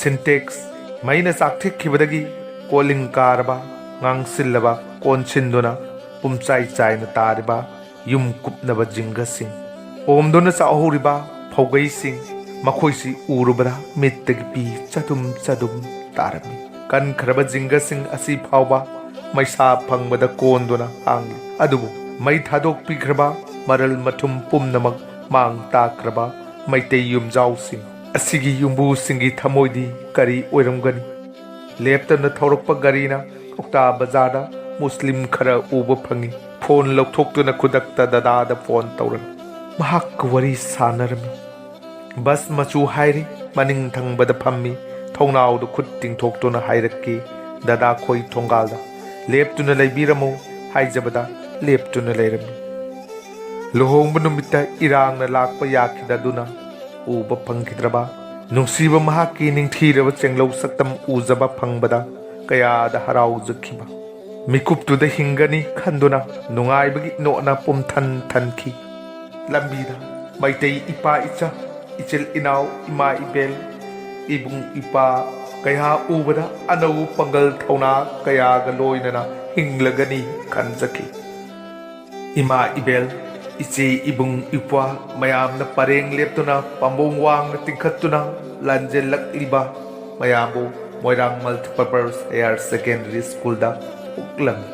ꯁꯤꯟꯇꯦꯛꯁ, ꯃꯩꯅ ꯆꯥꯛꯊꯤꯛꯈꯤꯕꯗꯒꯤ ꯀꯣꯂꯤꯡ ꯀꯥꯔꯕ, ꯉꯥꯡꯁꯤꯜꯂꯕ, ꯀꯣꯟꯁꯤꯟꯗꯨꯅ ꯄꯨꯝꯆꯥꯏ ꯆꯥꯏꯅ ꯇꯥꯔꯤꯕ ꯌꯨꯝ ꯀꯨꯞꯅꯕ ꯖꯤꯡꯒꯁꯤꯡ, ꯑꯣꯝꯗꯨꯅ ꯆꯥꯍꯧꯔꯤꯕ ꯐꯧꯒꯩꯁꯤꯡ, ꯃꯈꯣꯏꯁꯤ ꯎꯔꯨꯕꯗ ꯃꯤꯠꯇꯒꯤ ꯄꯤ ꯆꯗꯨꯝ ꯆꯗꯨꯝ ꯇꯥꯔꯝꯃꯤ꯫ ꯀꯟꯈ꯭ꯔꯕ ꯖꯤꯡꯒꯁꯤꯡ ꯑꯁꯤ ꯐꯥꯎꯕ ꯃꯩꯁꯥ ꯐꯪꯕꯗ ꯀꯣꯟꯗꯨꯅ ꯍꯥꯡꯂꯤ꯫ ꯑꯗꯨꯕꯨ ꯃꯩ ꯊꯥꯗꯣꯛꯄꯤꯈ꯭ꯔꯕ ꯃꯔꯜ ꯃꯊꯨꯝ ꯄꯨꯝꯅꯃꯛ ꯃꯥꯡ ꯇꯥꯛꯈ꯭ꯔꯕ ꯃꯩꯇꯩ ꯌꯨꯝꯖꯥꯎꯁꯤꯡ ꯑꯁꯤꯒꯤ ꯌꯨꯝꯕꯨꯁꯤꯡꯒꯤ ꯊꯃꯣꯏꯗꯤ ꯀꯔꯤ ꯑꯣꯏꯔꯝꯒꯅꯤ? ꯂꯦꯞꯇꯅ ꯊꯧꯔꯛꯄ ꯒꯥꯔꯤꯅ ꯀꯧꯇꯥ ꯕꯖꯥꯔꯗ ꯃꯨꯁꯂꯤꯝ ꯈꯔ ꯎꯕ ꯐꯪꯏ꯫ ꯐꯣꯟ ꯂꯧꯊꯣꯛꯇꯨꯅ ꯈꯨꯗꯛꯇ ꯗꯗꯥꯗ ꯐꯣꯟ ꯇꯧꯔꯝꯃꯤ꯫ ꯃꯍꯥꯛꯀ ꯋꯥꯔꯤ ꯁꯥꯟꯅꯔꯝꯃꯤ꯫ ꯕꯁ ꯃꯆꯨ ꯍꯥꯏꯔꯤ, ꯃꯅꯤꯡ ꯊꯪꯕꯗ ꯐꯝꯃꯤ, ꯊꯣꯡꯅꯥꯎꯗ ꯈꯨꯠ ꯇꯤꯡꯊꯣꯛꯇꯨꯅ ꯍꯥꯏꯔꯛꯈꯤ, "ꯗꯗꯥ ꯈꯣꯏ ꯊꯣꯡꯒꯥꯜꯗ ꯂꯦꯞꯇꯨꯅ ꯂꯩꯕꯤꯔꯝꯃꯨ" ꯍꯥꯏꯖꯕꯗ ꯂꯦꯞꯇꯨꯅ ꯂꯩꯔꯝꯃꯤ꯫ ꯂꯨꯍꯣꯡꯕ ꯅꯨꯃꯤꯠꯇ ꯏꯔꯥꯡꯅ ꯂꯥꯛꯄ ꯌꯥꯈꯤꯗꯗꯨꯅ ꯎꯕ ꯐꯪꯈꯤꯗ꯭ꯔꯕ ꯅꯨꯡꯁꯤꯕ ꯃꯍꯥꯛꯀꯤ ꯅꯤꯡꯊꯤꯔꯕ ꯆꯦꯡꯂꯧ ꯁꯛꯇꯝ ꯎꯖꯕ ꯐꯪꯕꯗ ꯀꯌꯥꯗ ꯍꯔꯥꯎꯖꯈꯤꯕ꯫ ꯃꯤꯀꯨꯞꯇꯨꯗ ꯍꯤꯡꯒꯅꯤ ꯈꯟꯗꯨꯅ ꯅꯨꯡꯉꯥꯏꯕꯒꯤ ꯅꯣꯠꯅ ꯄꯨꯝꯊꯟ ꯊꯟꯈꯤ꯫ ꯂꯝꯕꯤꯗ ꯃꯩꯇꯩ ꯏꯄꯥ ꯏꯆꯥ, ꯏꯆꯤꯜ ꯏꯅꯥꯎ, ꯏꯃꯥ ꯏꯕꯦꯜ, ꯏꯕꯨꯡ ꯏꯄ꯭ꯋꯥ ꯀꯌꯥ ꯎꯕꯗ ꯑꯅꯧꯕ ꯄꯥꯡꯒꯜ ꯊꯧꯅꯥ ꯀꯌꯥꯒ ꯂꯣꯏꯅꯅ ꯍꯤꯡꯂꯒꯅꯤ ꯈꯟꯖꯈꯤ꯫ ꯏꯃꯥ ꯏꯕꯦꯜ, ꯏꯆꯦ ꯏꯕꯨꯡ ꯏꯄ꯭ꯋꯥ ꯃꯌꯥꯝꯅ ꯄꯔꯦꯡ ꯂꯦꯞꯇꯨꯅ ꯄꯥꯝꯕꯣꯝ ꯋꯥꯡꯅ ꯇꯤꯡꯈꯠꯇꯨꯅ ꯂꯥꯟꯖꯦꯜꯂꯛꯂꯤꯕ ꯃꯌꯥꯝꯕꯨ ꯃꯣꯏꯔꯥꯡ Multipurpose Higher Secondary Schoolꯗ ꯎꯛꯂꯝꯃꯤ꯫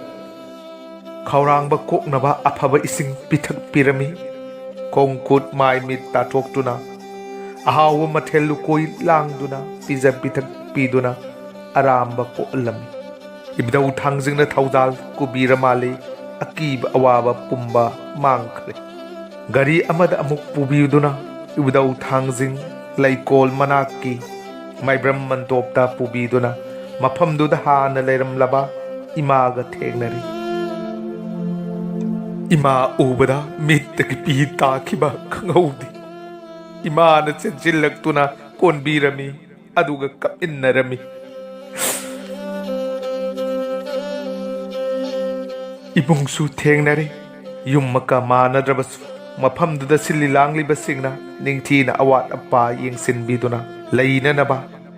ꯈꯧꯔꯥꯡꯕ ꯀꯣꯛꯅꯕ ꯑꯐꯕ ꯏꯁꯤꯡ ꯄꯤꯊꯛꯄꯤꯔꯝꯃꯤ꯫ ꯈꯣꯡ ꯈꯨꯠ ꯃꯥꯏ ꯃꯤꯠ ꯇꯥꯊꯣꯛꯇꯨꯅ, ꯑꯍꯥꯎꯕ ꯃꯊꯦꯜ ꯂꯨꯀꯣꯏ ꯂꯥꯡꯗꯨꯅ ꯄꯤꯖ ꯄꯤꯊꯛꯄꯤꯗꯨꯅ ꯑꯔꯥꯝꯕ ꯀꯣꯛꯍꯜꯂꯝꯃꯤ꯫ ꯏꯕꯨꯙꯧ ꯊꯥꯡꯖꯤꯡꯅ ꯊꯧꯖꯥꯜ ꯀꯨꯕꯤꯔ ꯃꯥꯜꯂꯤ꯫ ꯑꯀꯤꯕ ꯑꯋꯥꯕ ꯄꯨꯝꯕ ꯃꯥꯡꯈ꯭ꯔꯦ꯫ ꯒꯥꯔꯤ ꯑꯃꯗ ꯑꯃꯨꯛ ꯄꯨꯕꯤꯗꯨꯅ ꯏꯕꯨꯙꯧ ꯊꯥꯡꯖꯤꯡ ꯂꯩꯀꯣꯜ ꯃꯅꯥꯛꯀꯤ ꯃꯥꯏꯕ꯭ꯔꯝ ꯃꯟꯗꯣꯞꯇ ꯄꯨꯕꯤꯗꯨꯅ ꯃꯐꯝꯗꯨꯗ ꯍꯥꯟꯅ ꯂꯩꯔꯝꯂꯕ ꯏꯃꯥꯒ ꯊꯦꯡꯅꯔꯤ꯫ ꯏꯃꯥ ꯎꯕꯗ ꯃꯤꯠꯇꯒꯤ ꯄꯤ ꯇꯥꯈꯤꯕ ꯈꯪꯍꯧꯗꯦ꯫ ꯏꯃꯥꯅ ꯆꯦꯟꯁꯤꯜꯂꯛꯇꯨꯅ ꯀꯣꯟꯕꯤꯔꯝꯃꯤ, ꯑꯗꯨꯒ ꯀꯞꯃꯤꯟꯅꯔꯝꯃꯤ꯫ ꯏꯕꯨꯡꯁꯨ ꯊꯦꯡꯅꯔꯦ꯫ ꯌꯨꯝꯃꯛꯀ ꯃꯥꯟꯅꯗ꯭ꯔꯕꯁꯨ, ꯃꯐꯝꯗꯨꯗ ꯁꯤꯜꯂꯤ ꯂꯥꯡꯂꯤꯕꯁꯤꯡꯅ ꯅꯤꯡꯊꯤꯅ ꯑꯋꯥꯠ ꯑꯄꯥ ꯌꯦꯡꯁꯤꯟꯕꯤꯗꯨꯅ ꯂꯩꯅꯅꯕ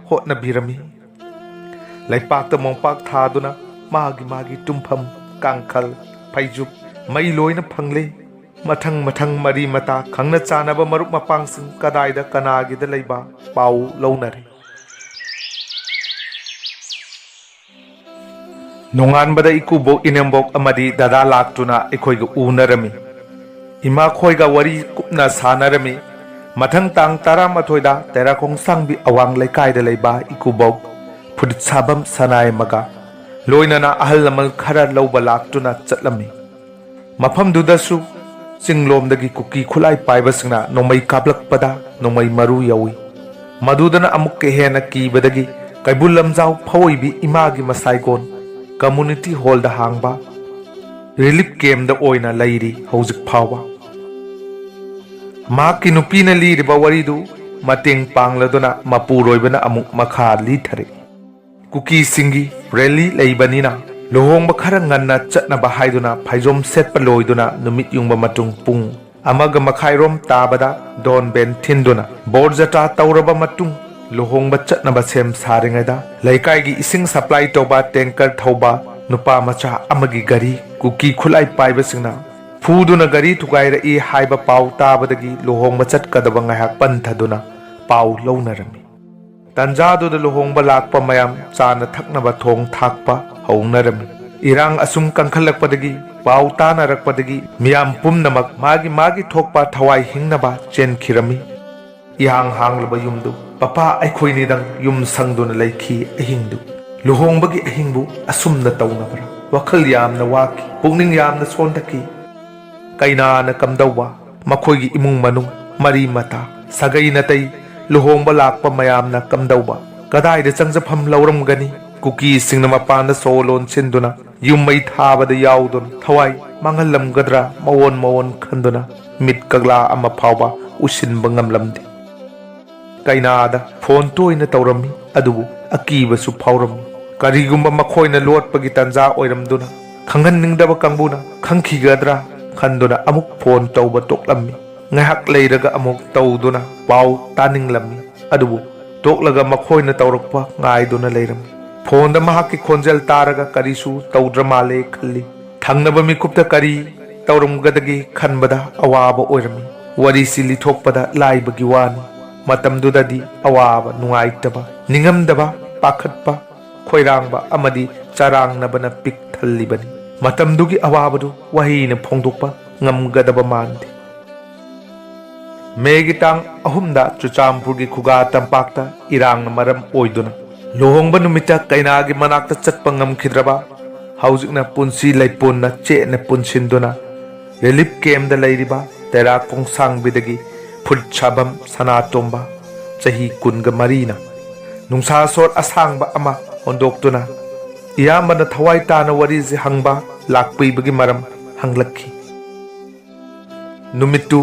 ꯍꯣꯠꯅꯕꯤꯔꯝꯃꯤ꯫ ꯂꯩꯄꯥꯛꯇ ꯃꯣꯝꯄꯥꯛ ꯊꯥꯗꯨꯅ ꯃꯥꯒꯤ ꯃꯥꯒꯤ ꯇꯨꯝꯐꯝ, ꯀꯥꯡꯈꯜ, ꯐꯩꯖꯨꯞ, ꯃꯩ ꯂꯣꯏꯅ ꯐꯪꯂꯦ꯫ ꯃꯊꯪ ꯃꯊꯪ ꯃꯔꯤ ꯃꯇꯥ, ꯈꯪꯅ ꯆꯥꯟꯅꯕ ꯃꯔꯨꯞ ꯃꯄꯥꯡꯁꯤꯡ ꯀꯗꯥꯏꯗ ꯀꯅꯥꯒꯤꯗ ꯂꯩꯕ ꯄꯥꯎ ꯂꯧꯅꯔꯦ꯫ ꯅꯣꯡꯉꯥꯟꯕꯗ ꯏꯀꯨꯕꯣꯛ, ꯏꯅꯦꯝꯕꯣꯛ ꯑꯃꯗꯤ ꯗꯗꯥ ꯂꯥꯛꯇꯨꯅ ꯑꯩꯈꯣꯏꯒ ꯎꯅꯔꯝꯃꯤ꯫ ꯏꯃꯥꯈꯣꯏꯒ ꯋꯥꯔꯤ ꯀꯨꯞꯅ ꯁꯥꯟꯅꯔꯝꯃꯤ꯫ ꯃꯊꯪ ꯇꯥꯡ ꯇꯔꯥꯃꯥꯊꯣꯏꯗ ꯇꯦꯔꯥꯈꯣꯡꯁꯥꯡꯕꯤ ꯑꯋꯥꯡ ꯂꯩꯀꯥꯏꯗ ꯂꯩꯕ ꯏꯀꯨꯕꯣꯛ ꯐꯨꯔꯤꯠ ꯁꯥꯐꯝ ꯁꯅꯥꯏꯃꯒ ꯂꯣꯏꯅꯅ ꯑꯍꯜ ꯂꯃꯟ ꯈꯔ ꯂꯧꯕ ꯂꯥꯛꯇꯨꯅ ꯆꯠꯂꯝꯃꯤ꯫ ꯃꯐꯝꯗꯨꯗꯁꯨ ꯆꯤꯡꯂꯣꯝꯗꯒꯤ ꯀꯨꯀꯤ ꯈꯨꯠꯂꯥꯏ ꯄꯥꯏꯕꯁꯤꯡꯅ ꯅꯣꯡꯃꯩ ꯀꯥꯞꯂꯛꯄꯗ ꯅꯣꯡꯃꯩ ꯃꯔꯨ ꯌꯧꯏ꯫ ꯃꯗꯨꯗꯅ ꯑꯃꯨꯛꯀ ꯍꯦꯟꯅ ꯀꯤꯕꯗꯒꯤ ꯀꯩꯕꯨꯜ ꯂꯝꯖꯥꯎ ꯐꯑꯣꯏꯕꯤ ꯏꯃꯥꯒꯤ ꯃꯁꯥꯏꯒꯣꯟ ꯀꯝꯃꯨꯅꯤꯇꯤ ꯍꯣꯜꯗ ꯍꯥꯡꯕ ꯔꯤꯂꯤꯐ ꯀꯦꯝꯗ ꯑꯣꯏꯅ ꯂꯩꯔꯤ ꯍꯧꯖꯤꯛ ꯐꯥꯎꯕ꯫ ꯃꯍꯥꯛꯀꯤ ꯅꯨꯄꯤꯅ ꯂꯤꯔꯤꯕ ꯋꯥꯔꯤꯗꯨ ꯃꯇꯦꯡ ꯄꯥꯡꯂꯗꯨꯅ ꯃꯄꯨꯔꯣꯏꯕꯅ ꯑꯃꯨꯛ ꯃꯈꯥ ꯂꯤꯊꯔꯛꯏ꯫ ꯀꯨꯀꯤꯁꯤꯡꯒꯤ ꯔꯦꯂꯤ ꯂꯩꯕꯅꯤꯅ ꯂꯨꯍꯣꯡꯕ ꯈꯔ ꯉꯟꯅ ꯆꯠꯅꯕ ꯍꯥꯏꯗꯨꯅ ꯐꯩꯖꯣꯝ ꯁꯦꯠꯄ ꯂꯣꯏꯗꯨꯅ ꯅꯨꯃꯤꯠ ꯌꯨꯡꯕ ꯃꯇꯨꯡ ꯄꯨꯡ ꯑꯃꯒ ꯃꯈꯥꯏꯔꯣꯝ ꯇꯥꯕꯗ ꯗꯣꯟ ꯕꯦꯟ ꯊꯤꯟꯗꯨꯅ ꯕꯣꯔ ꯖꯇ꯭ꯔꯥ ꯇꯧꯔꯕ ꯃꯇꯨꯡ ꯂꯨꯍꯣꯡꯕ ꯆꯠꯅꯕ ꯁꯦꯝ ꯁꯥꯔꯤꯉꯩꯗ ꯂꯩꯀꯥꯏꯒꯤ ꯏꯁꯤꯡ ꯁꯄ꯭ꯂꯥꯏ ꯇꯧꯕ ꯇꯦꯡꯀꯔ ꯊꯧꯕ ꯅꯨꯄꯥ ꯃꯆꯥ ꯑꯃꯒꯤ ꯒꯥꯔꯤ ꯀꯨꯀꯤ ꯈꯨꯠꯂꯥꯏ ꯄꯥꯏꯕꯁꯤꯡꯅ ꯐꯨꯗꯨꯅ ꯒꯥꯔꯤ ꯊꯨꯒꯥꯏꯔꯛꯏ ꯍꯥꯏꯕ ꯄꯥꯎ ꯇꯥꯕꯗꯒꯤ ꯂꯨꯍꯣꯡꯕ ꯆꯠꯀꯗꯕ ꯉꯥꯏꯍꯥꯛ ꯄꯟꯊꯗꯨꯅ ꯄꯥꯎ ꯂꯧꯅꯔꯝꯃꯤ꯫ ꯇꯟꯖꯥꯗꯨꯗ ꯂꯨꯍꯣꯡꯕ ꯂꯥꯛꯄ ꯃꯌꯥꯝ ꯆꯥꯅ ꯊꯛꯅꯕ ꯊꯣꯡ ꯊꯥꯛꯄ ꯍꯧꯅꯔꯝꯃꯤ꯫ ꯏꯔꯥꯡ ꯑꯁꯨꯝ ꯀꯟꯈꯠꯂꯛꯄꯗꯒꯤ, ꯄꯥꯎ ꯇꯥꯅꯔꯛꯄꯗꯒꯤ ꯃꯤꯌꯥꯝ ꯄꯨꯝꯅꯃꯛ ꯃꯥꯒꯤ ꯃꯥꯒꯤ ꯊꯣꯛꯄ ꯊꯋꯥꯏ ꯍꯤꯡꯅꯕ ꯆꯦꯟꯈꯤꯔꯝꯃꯤ꯫ ꯏꯍꯥꯡ ꯍꯥꯡꯂꯕ ꯌꯨꯝꯗꯨ ꯄꯄꯥ ꯑꯩꯈꯣꯏꯅꯤꯗꯪ ꯌꯨꯝ ꯁꯪꯗꯨꯅ ꯂꯩꯈꯤ꯫ ꯑꯍꯤꯡꯗꯨ, ꯂꯨꯍꯣꯡꯕꯒꯤ ꯑꯍꯤꯡꯕꯨ ꯑꯁꯨꯝꯅ ꯇꯧꯅꯕ꯭ꯔꯥ? ꯋꯥꯈꯜ ꯌꯥꯝꯅ ꯋꯥꯈꯤ, ꯄꯨꯛꯅꯤꯡ ꯌꯥꯝꯅ ꯁꯣꯟꯊꯈꯤ꯫ ꯀꯩꯅꯥꯅ ꯀꯝꯗꯧꯕ, ꯃꯈꯣꯏꯒꯤ ꯏꯃꯨꯡ ꯃꯅꯨꯡ, ꯃꯔꯤ ꯃꯇꯥ, ꯁꯥꯒꯩ ꯅꯥꯇꯩ, ꯂꯨꯍꯣꯡꯕ ꯂꯥꯛꯄ ꯃꯌꯥꯝꯅ ꯀꯝꯗꯧꯕ, ꯀꯗꯥꯏꯗ ꯆꯪꯖꯐꯝ ꯂꯧꯔꯝꯒꯅꯤ? ꯀꯨꯀꯤꯁꯤꯡꯅ ꯃꯄꯥꯟꯗ ꯁꯣ ꯂꯣꯟꯁꯤꯟꯗꯨꯅ ꯌꯨꯝ ꯃꯩ ꯊꯥꯕꯗ ꯌꯥꯎꯗꯨꯅ ꯊꯋꯥꯏ ꯃꯥꯡꯍꯜꯂꯝꯒꯗ꯭ꯔꯥ ꯃꯑꯣꯟ ꯃꯑꯣꯟ ꯈꯟꯗꯨꯅ ꯃꯤꯠ ꯀꯛꯂꯥ ꯑꯃ ꯐꯥꯎꯕ ꯎꯁꯤꯟꯕ ꯉꯝꯂꯝꯗꯦ꯫ ꯀꯩꯅꯥꯗ ꯐꯣꯟ ꯇꯣꯏꯅ ꯇꯧꯔꯝꯃꯤ, ꯑꯗꯨꯕꯨ ꯑꯀꯤꯕꯁꯨ ꯐꯥꯎꯔꯝꯃꯤ꯫ ꯀꯔꯤꯒꯨꯝꯕ ꯃꯈꯣꯏꯅ ꯂꯣꯠꯄꯒꯤ ꯇꯥꯟꯖꯥ ꯑꯣꯏꯔꯝꯗꯨꯅ ꯈꯪꯍꯟꯅꯤꯡꯗꯕ ꯀꯥꯡꯕꯨꯅ ꯈꯪꯈꯤꯒꯗ꯭ꯔꯥ ꯈꯟꯗꯨꯅ ꯑꯃꯨꯛ ꯐꯣꯟ ꯇꯧꯕ ꯇꯣꯛꯂꯝꯃꯤ꯫ ꯉꯥꯏꯍꯥꯛ ꯂꯩꯔꯒ ꯑꯃꯨꯛ ꯇꯧꯗꯨꯅ ꯄꯥꯎ ꯇꯥꯅꯤꯡꯂꯝꯃꯤ꯫ ꯑꯗꯨꯕꯨ ꯇꯣꯛꯂꯒ ꯃꯈꯣꯏꯅ ꯇꯧꯔꯛꯄ ꯉꯥꯏꯗꯨꯅ ꯂꯩꯔꯝꯃꯤ꯫ ꯐꯣꯟꯗ ꯃꯍꯥꯛꯀꯤ ꯈꯣꯟꯖꯦꯜ ꯇꯥꯔꯒ ꯀꯔꯤꯁꯨ ꯇꯧꯗ꯭ꯔ ꯃꯥꯜꯂꯦ ꯈꯜꯂꯤ꯫ ꯊꯪꯅꯕ ꯃꯤꯀꯨꯞꯇ ꯀꯔꯤ ꯇꯧꯔꯝꯒꯗꯒꯦ ꯈꯟꯕꯗ ꯑꯋꯥꯕ ꯑꯣꯏꯔꯝꯃꯤ꯫ ꯋꯥꯔꯤꯁꯤ ꯂꯤꯊꯣꯛꯄꯗ ꯂꯥꯏꯕꯒꯤ ꯋꯥꯅꯤ꯫ ꯃꯇꯝꯗꯨꯗꯗꯤ ꯑꯋꯥꯕ, ꯅꯨꯡꯉꯥꯏꯇꯕ, ꯅꯤꯡꯉꯝꯗꯕ, ꯄꯥꯈꯠꯄ, ꯈꯣꯏꯔꯥꯡꯕ ꯑꯃꯗꯤ ꯆꯔꯥꯡꯅꯕꯅ ꯄꯤꯛ ꯊꯜꯂꯤꯕꯅꯤ꯫ ꯃꯇꯝꯗꯨꯒꯤ ꯑꯋꯥꯕꯗꯨ ꯋꯥꯍꯩꯅ ꯐꯣꯡꯗꯣꯛꯄ ꯉꯝꯒꯗꯕ ꯃꯥꯟꯗꯦ꯫ ꯃꯦꯒꯤ ꯇꯥꯡ ꯑꯍꯨꯝꯗ ꯆꯨꯔꯆꯥꯟꯄꯨꯔꯒꯤ ꯈꯨꯒꯥ ꯇꯝꯄꯥꯛꯇ ꯏꯔꯥꯡꯅ ꯃꯔꯝ ꯑꯣꯏꯗꯨꯅ ꯂꯨꯍꯣꯡꯕ ꯅꯨꯃꯤꯠꯇ ꯀꯩꯅꯥꯒꯤ ꯃꯅꯥꯛꯇ ꯆꯠꯄ ꯉꯝꯈꯤꯗ꯭ꯔꯕ, ꯍꯧꯖꯤꯛꯅ ꯄꯨꯟꯁꯤ ꯂꯩꯄꯣꯟꯅ ꯆꯦꯠꯅ ꯄꯨꯟꯁꯤꯟꯗꯨꯅ ꯔꯤꯂꯤꯐ ꯀꯦꯝꯗ ꯂꯩꯔꯤꯕ ꯇꯦꯔꯥ ꯀꯣꯡꯁꯥꯡꯕꯤꯗꯒꯤ ꯐꯨꯠ ꯁꯥꯕꯝ ꯁꯅꯥꯇꯣꯝꯕ, ꯆꯍꯤ ꯀꯨꯟꯒ ꯃꯔꯤꯅ ꯅꯨꯡꯁꯥ ꯁꯣꯔ ꯑꯁꯥꯡꯕ ꯑꯃ ꯍꯣꯟꯗꯣꯛꯇꯨꯅ ꯏꯌꯥꯝꯕꯅ ꯊꯋꯥꯏ ꯇꯥꯅ ꯋꯥꯔꯤꯁꯤ ꯍꯪꯕ ꯂꯥꯛꯄꯤꯕꯒꯤ ꯃꯔꯝ ꯍꯪꯂꯛꯈꯤ꯫ ꯅꯨꯃꯤꯠꯇꯨ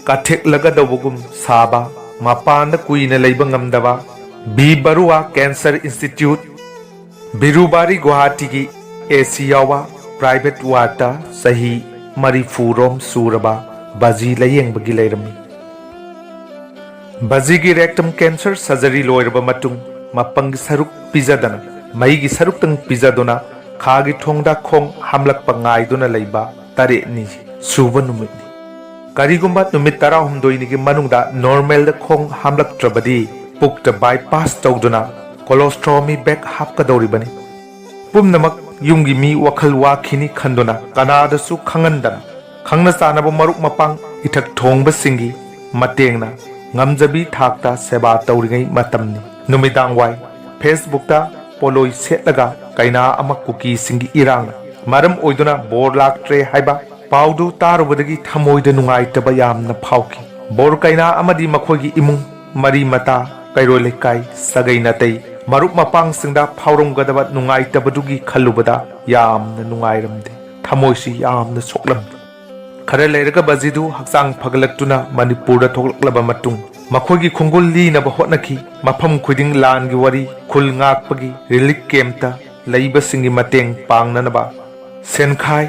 ꯀꯥꯊꯦꯛꯂꯒꯗꯧꯕꯒꯨꯝ ꯁꯥꯕ, ꯃꯄꯥꯟꯗ ꯀꯨꯏꯅ ꯂꯩꯕ ꯉꯝꯗꯕ, ꯕꯤ ꯕꯔꯨꯋꯥ ꯀꯦꯟꯁꯔ ꯏꯟꯁꯇꯤꯇ꯭ꯌꯨꯠ, ꯕꯤꯔꯨꯕꯥꯔꯤ ꯒꯨꯋꯥꯍꯥꯇꯤꯒꯤ ꯑꯦ ꯁꯤ ꯌꯥꯎꯕ ꯄ꯭ꯔꯥꯏꯚꯦꯠ ꯋꯥꯔꯗꯇ ꯆꯍꯤ ꯃꯔꯤꯐꯨ ꯔꯣꯝ ꯁꯨꯔꯕ ꯕꯥꯖꯤ ꯂꯥꯌꯦꯡꯕꯒꯤ ꯂꯩꯔꯝꯃꯤ꯫ ꯕꯥꯖꯤꯒꯤ ꯔꯦꯛꯇꯝ ꯀꯦꯟꯁꯔ ꯁꯔꯖꯔꯤ ꯂꯣꯏꯔꯕ ꯃꯇꯨꯡ, ꯃꯄꯪꯒꯤ ꯁꯔꯨꯛ ꯄꯤꯖꯗꯅ, ꯃꯩꯒꯤ ꯁꯔꯨꯛꯇꯪ ꯄꯤꯖꯗꯨꯅ ꯈꯥꯒꯤ ꯊꯣꯡꯗ ꯈꯣꯡ ꯍꯥꯝꯂꯛꯄ ꯉꯥꯏꯗꯨꯅ ꯂꯩꯕ ꯇꯔꯦꯠꯅꯤ ꯁꯨꯕ ꯅꯨꯃꯤꯠꯅꯤ꯫ ꯀꯔꯤꯒꯨꯝꯕ ꯅꯨꯃꯤꯠ ꯇꯔꯥꯍꯨꯝꯗꯣꯏꯅꯤꯒꯤ ꯃꯅꯨꯡꯗ ꯅꯣꯔꯃꯦꯜꯗ ꯈꯣꯡ ꯍꯥꯝꯂꯛꯇ꯭ꯔꯕꯗꯤ ꯄꯨꯛꯇ ꯕꯥꯏꯄꯥꯁ ꯇꯧꯗꯨꯅ ꯀꯣꯂꯣꯁꯇ꯭ꯔꯣꯃꯤ ꯕꯦꯒ ꯍꯥꯞꯀꯗꯧꯔꯤꯕꯅꯤ꯫ ꯄꯨꯝꯅꯃꯛ ꯌꯨꯝꯒꯤ ꯃꯤ ꯋꯥꯈꯜ ꯋꯥꯈꯤꯅꯤ ꯈꯟꯗꯨꯅ ꯀꯅꯥꯗꯁꯨ ꯈꯪꯍꯟꯗꯅ ꯈꯪꯅ ꯆꯥꯟꯅꯕ ꯃꯔꯨꯞ ꯃꯄꯥꯡ ꯏꯊꯛ ꯊꯣꯡꯕꯁꯤꯡꯒꯤ ꯃꯇꯦꯡꯅ ꯉꯝꯖꯕꯤ ꯊꯥꯛꯇ ꯁꯦꯕꯥ ꯇꯧꯔꯤꯉꯩ ꯃꯇꯝꯅꯤ꯫ ꯅꯨꯃꯤꯗꯥꯡ ꯋꯥꯏ Facebookꯇ ꯄꯣꯂꯣꯏ ꯁꯦꯠꯂꯒ ꯀꯩꯅꯥ ꯑꯃ ꯀꯨꯀꯤꯁꯤꯡꯒꯤ ꯏꯔꯥꯡꯅ ꯃꯔꯝ ꯑꯣꯏꯗꯨꯅ ꯕꯣꯔ ꯂꯥꯛꯇ꯭ꯔꯦ ꯍꯥꯏꯕ ꯄꯥꯎꯗꯨ ꯇꯥꯔꯨꯕꯗꯒꯤ ꯊꯃꯣꯏꯗ ꯅꯨꯡꯉꯥꯏꯇꯕ ꯌꯥꯝꯅ ꯐꯥꯎꯈꯤ꯫ ꯕꯣꯔ ꯀꯩꯅꯥ ꯑꯃꯗꯤ ꯃꯈꯣꯏꯒꯤ ꯏꯃꯨꯡ, ꯃꯔꯤ ꯃꯇꯥ, ꯀꯩꯔꯣꯏ ꯂꯩꯀꯥꯏ, ꯁꯥꯒꯩ ꯅꯥꯇꯩ, ꯃꯔꯨꯞ ꯃꯄꯥꯡꯁꯤꯡꯗ ꯐꯥꯎꯔꯝꯒꯗꯕ ꯅꯨꯡꯉꯥꯏꯇꯕꯗꯨꯒꯤ ꯈꯜꯂꯨꯕꯗ ꯌꯥꯝꯅ ꯅꯨꯡꯉꯥꯏꯔꯝꯗꯦ꯫ ꯊꯃꯣꯏꯁꯤ ꯌꯥꯝꯅ ꯁꯣꯛꯂꯝꯃꯤ꯫ ꯈꯔ ꯂꯩꯔꯒ ꯕꯖꯤꯗꯨ ꯍꯛꯆꯥꯡ ꯐꯒꯠꯂꯛꯇꯨꯅ ꯃꯅꯤꯄꯨꯔꯗ ꯊꯣꯛꯂꯛꯂꯕ ꯃꯇꯨꯡ ꯃꯈꯣꯏꯒꯤ ꯈꯣꯡꯒꯨꯜ ꯂꯤꯅꯕ ꯍꯣꯠꯅꯈꯤ꯫ ꯃꯐꯝ ꯈꯨꯗꯤꯡ ꯂꯥꯟꯒꯤ ꯋꯥꯔꯤ, ꯈꯨꯜ ꯉꯥꯛꯄꯒꯤ relief campꯇ ꯂꯩꯕꯁꯤꯡꯒꯤ ꯃꯇꯦꯡ ꯄꯥꯡꯅꯅꯕ ꯁꯦꯟꯈꯥꯏ,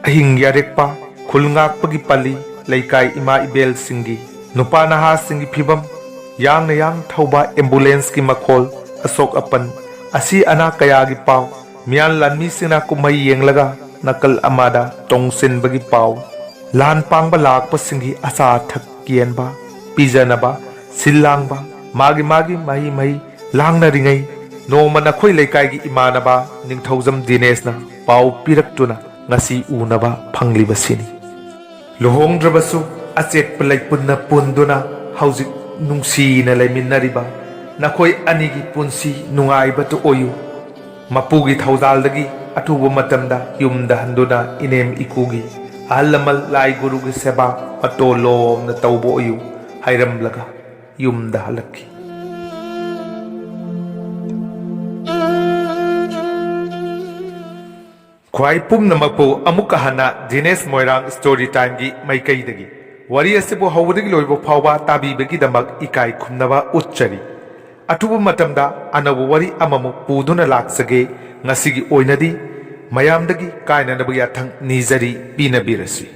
ꯑꯍꯤꯡ ꯌꯥꯔꯦꯛꯄ, ꯈꯨꯜ ꯉꯥꯛꯄꯒꯤ ꯄꯜꯂꯤ, ꯂꯩꯀꯥꯏ ꯏꯃꯥ ꯏꯕꯦꯜꯁꯤꯡꯒꯤ, ꯅꯨꯄꯥ ꯅꯍꯥꯁꯤꯡꯒꯤ ꯐꯤꯚꯝ, ꯌꯥꯡꯅ ꯌꯥꯡ ꯊꯧꯕ ambulanceꯀꯤ ꯃꯈꯣꯜ, ꯑꯁꯣꯛ ꯑꯄꯟ, ꯑꯁꯤ ꯑꯅꯥ ꯀꯌꯥꯒꯤ ꯄꯥꯎ, ꯃꯤꯌꯥꯟ ꯂꯥꯟꯃꯤꯁꯤꯡꯅ ꯀꯨꯝꯍꯩ ꯌꯦꯡꯂꯒ ꯅꯥꯀꯜ ꯑꯃꯗ ꯇꯣꯡꯁꯤꯟꯕꯒꯤ ꯄꯥꯎ, ꯂꯥꯟ ꯄꯥꯡꯕ ꯂꯥꯛꯄꯁꯤꯡꯒꯤ ꯑꯆꯥ ꯑꯊꯛ ꯌꯦꯟꯕ, ꯄꯤꯖꯅꯕ, ꯁꯤꯜ ꯂꯥꯡꯕ, ꯃꯥꯒꯤ ꯃꯥꯒꯤ ꯃꯍꯩ ꯃꯍꯩ ꯂꯥꯡꯅꯔꯤꯉꯩ, ꯅꯣꯡꯃ ꯅꯈꯣꯏ ꯂꯩꯀꯥꯏꯒꯤ ꯏꯃꯥꯟꯅꯕ ꯅꯤꯡꯊꯧꯖꯝ ꯗꯤꯅꯦꯁꯅ ꯄꯥꯎ ꯄꯤꯔꯛꯇꯨꯅ ꯉꯁꯤ ꯎꯅꯕ ꯐꯪꯂꯤꯕꯁꯤꯅꯤ꯫ ꯂꯨꯍꯣꯡꯗ꯭ꯔꯕꯁꯨ ꯑꯆꯦꯠꯄ ꯂꯩꯄꯨꯟꯅ ꯄꯨꯟꯗꯨꯅ ꯍꯧꯖꯤꯛ ꯅꯨꯡꯁꯤꯅ ꯂꯩꯃꯤꯟꯅꯔꯤꯕ ꯅꯈꯣꯏ ꯑꯅꯤꯒꯤ ꯄꯨꯟꯁꯤ ꯅꯨꯡꯉꯥꯏꯕꯇ ꯑꯣꯏꯌꯨ꯫ ꯃꯄꯨꯒꯤ ꯊꯧꯖꯥꯜꯗꯒꯤ ꯑꯊꯨꯕ ꯃꯇꯝꯗ ꯌꯨꯝꯗ ꯍꯟꯗꯨꯅ ꯏꯅꯦꯝ ꯏꯀꯨꯒꯤ, ꯑꯍꯜ ꯂꯃꯟ, ꯂꯥꯏ ꯒꯨꯔꯨꯒꯤ ꯁꯦꯕꯥ ꯃꯇꯣꯜ ꯂꯣꯝꯅ ꯇꯧꯕ ꯑꯣꯏꯌꯨ ꯍꯥꯏꯔꯝꯂꯒ ꯌꯨꯝꯗ ꯍꯜꯂꯛꯈꯤ꯫ ꯈ꯭ꯋꯥꯏ ꯄꯨꯝꯅꯃꯛꯄꯨ ꯑꯃꯨꯛꯀ ꯍꯟꯅ ꯗꯤꯅꯦꯁ ꯃꯣꯏꯔꯥꯡ Story Timeꯒꯤ ꯃꯥꯏꯀꯩꯗꯒꯤ ꯋꯥꯔꯤ ꯑꯁꯤꯕꯨ ꯍꯧꯕꯗꯒꯤ ꯂꯣꯏꯕ ꯐꯥꯎꯕ ꯇꯥꯕꯤꯕꯒꯤꯗꯃꯛ ꯏꯀꯥꯏ ꯈꯨꯝꯅꯕ ꯎꯠꯆꯔꯤ꯫ ꯑꯊꯨꯕ ꯃꯇꯝꯗ ꯑꯅꯧꯕ ꯋꯥꯔꯤ ꯑꯃꯃꯨꯛ ꯄꯨꯗꯨꯅ ꯂꯥꯛꯆꯒꯦ꯫ ꯉꯁꯤꯒꯤ ꯑꯣꯏꯅꯗꯤ ꯃꯌꯥꯝꯗꯒꯤ ꯀꯥꯏꯅꯅꯕ ꯌꯥꯊꯪ ꯅꯤꯖꯔꯤ, ꯄꯤꯅꯕꯤꯔꯁꯤ꯫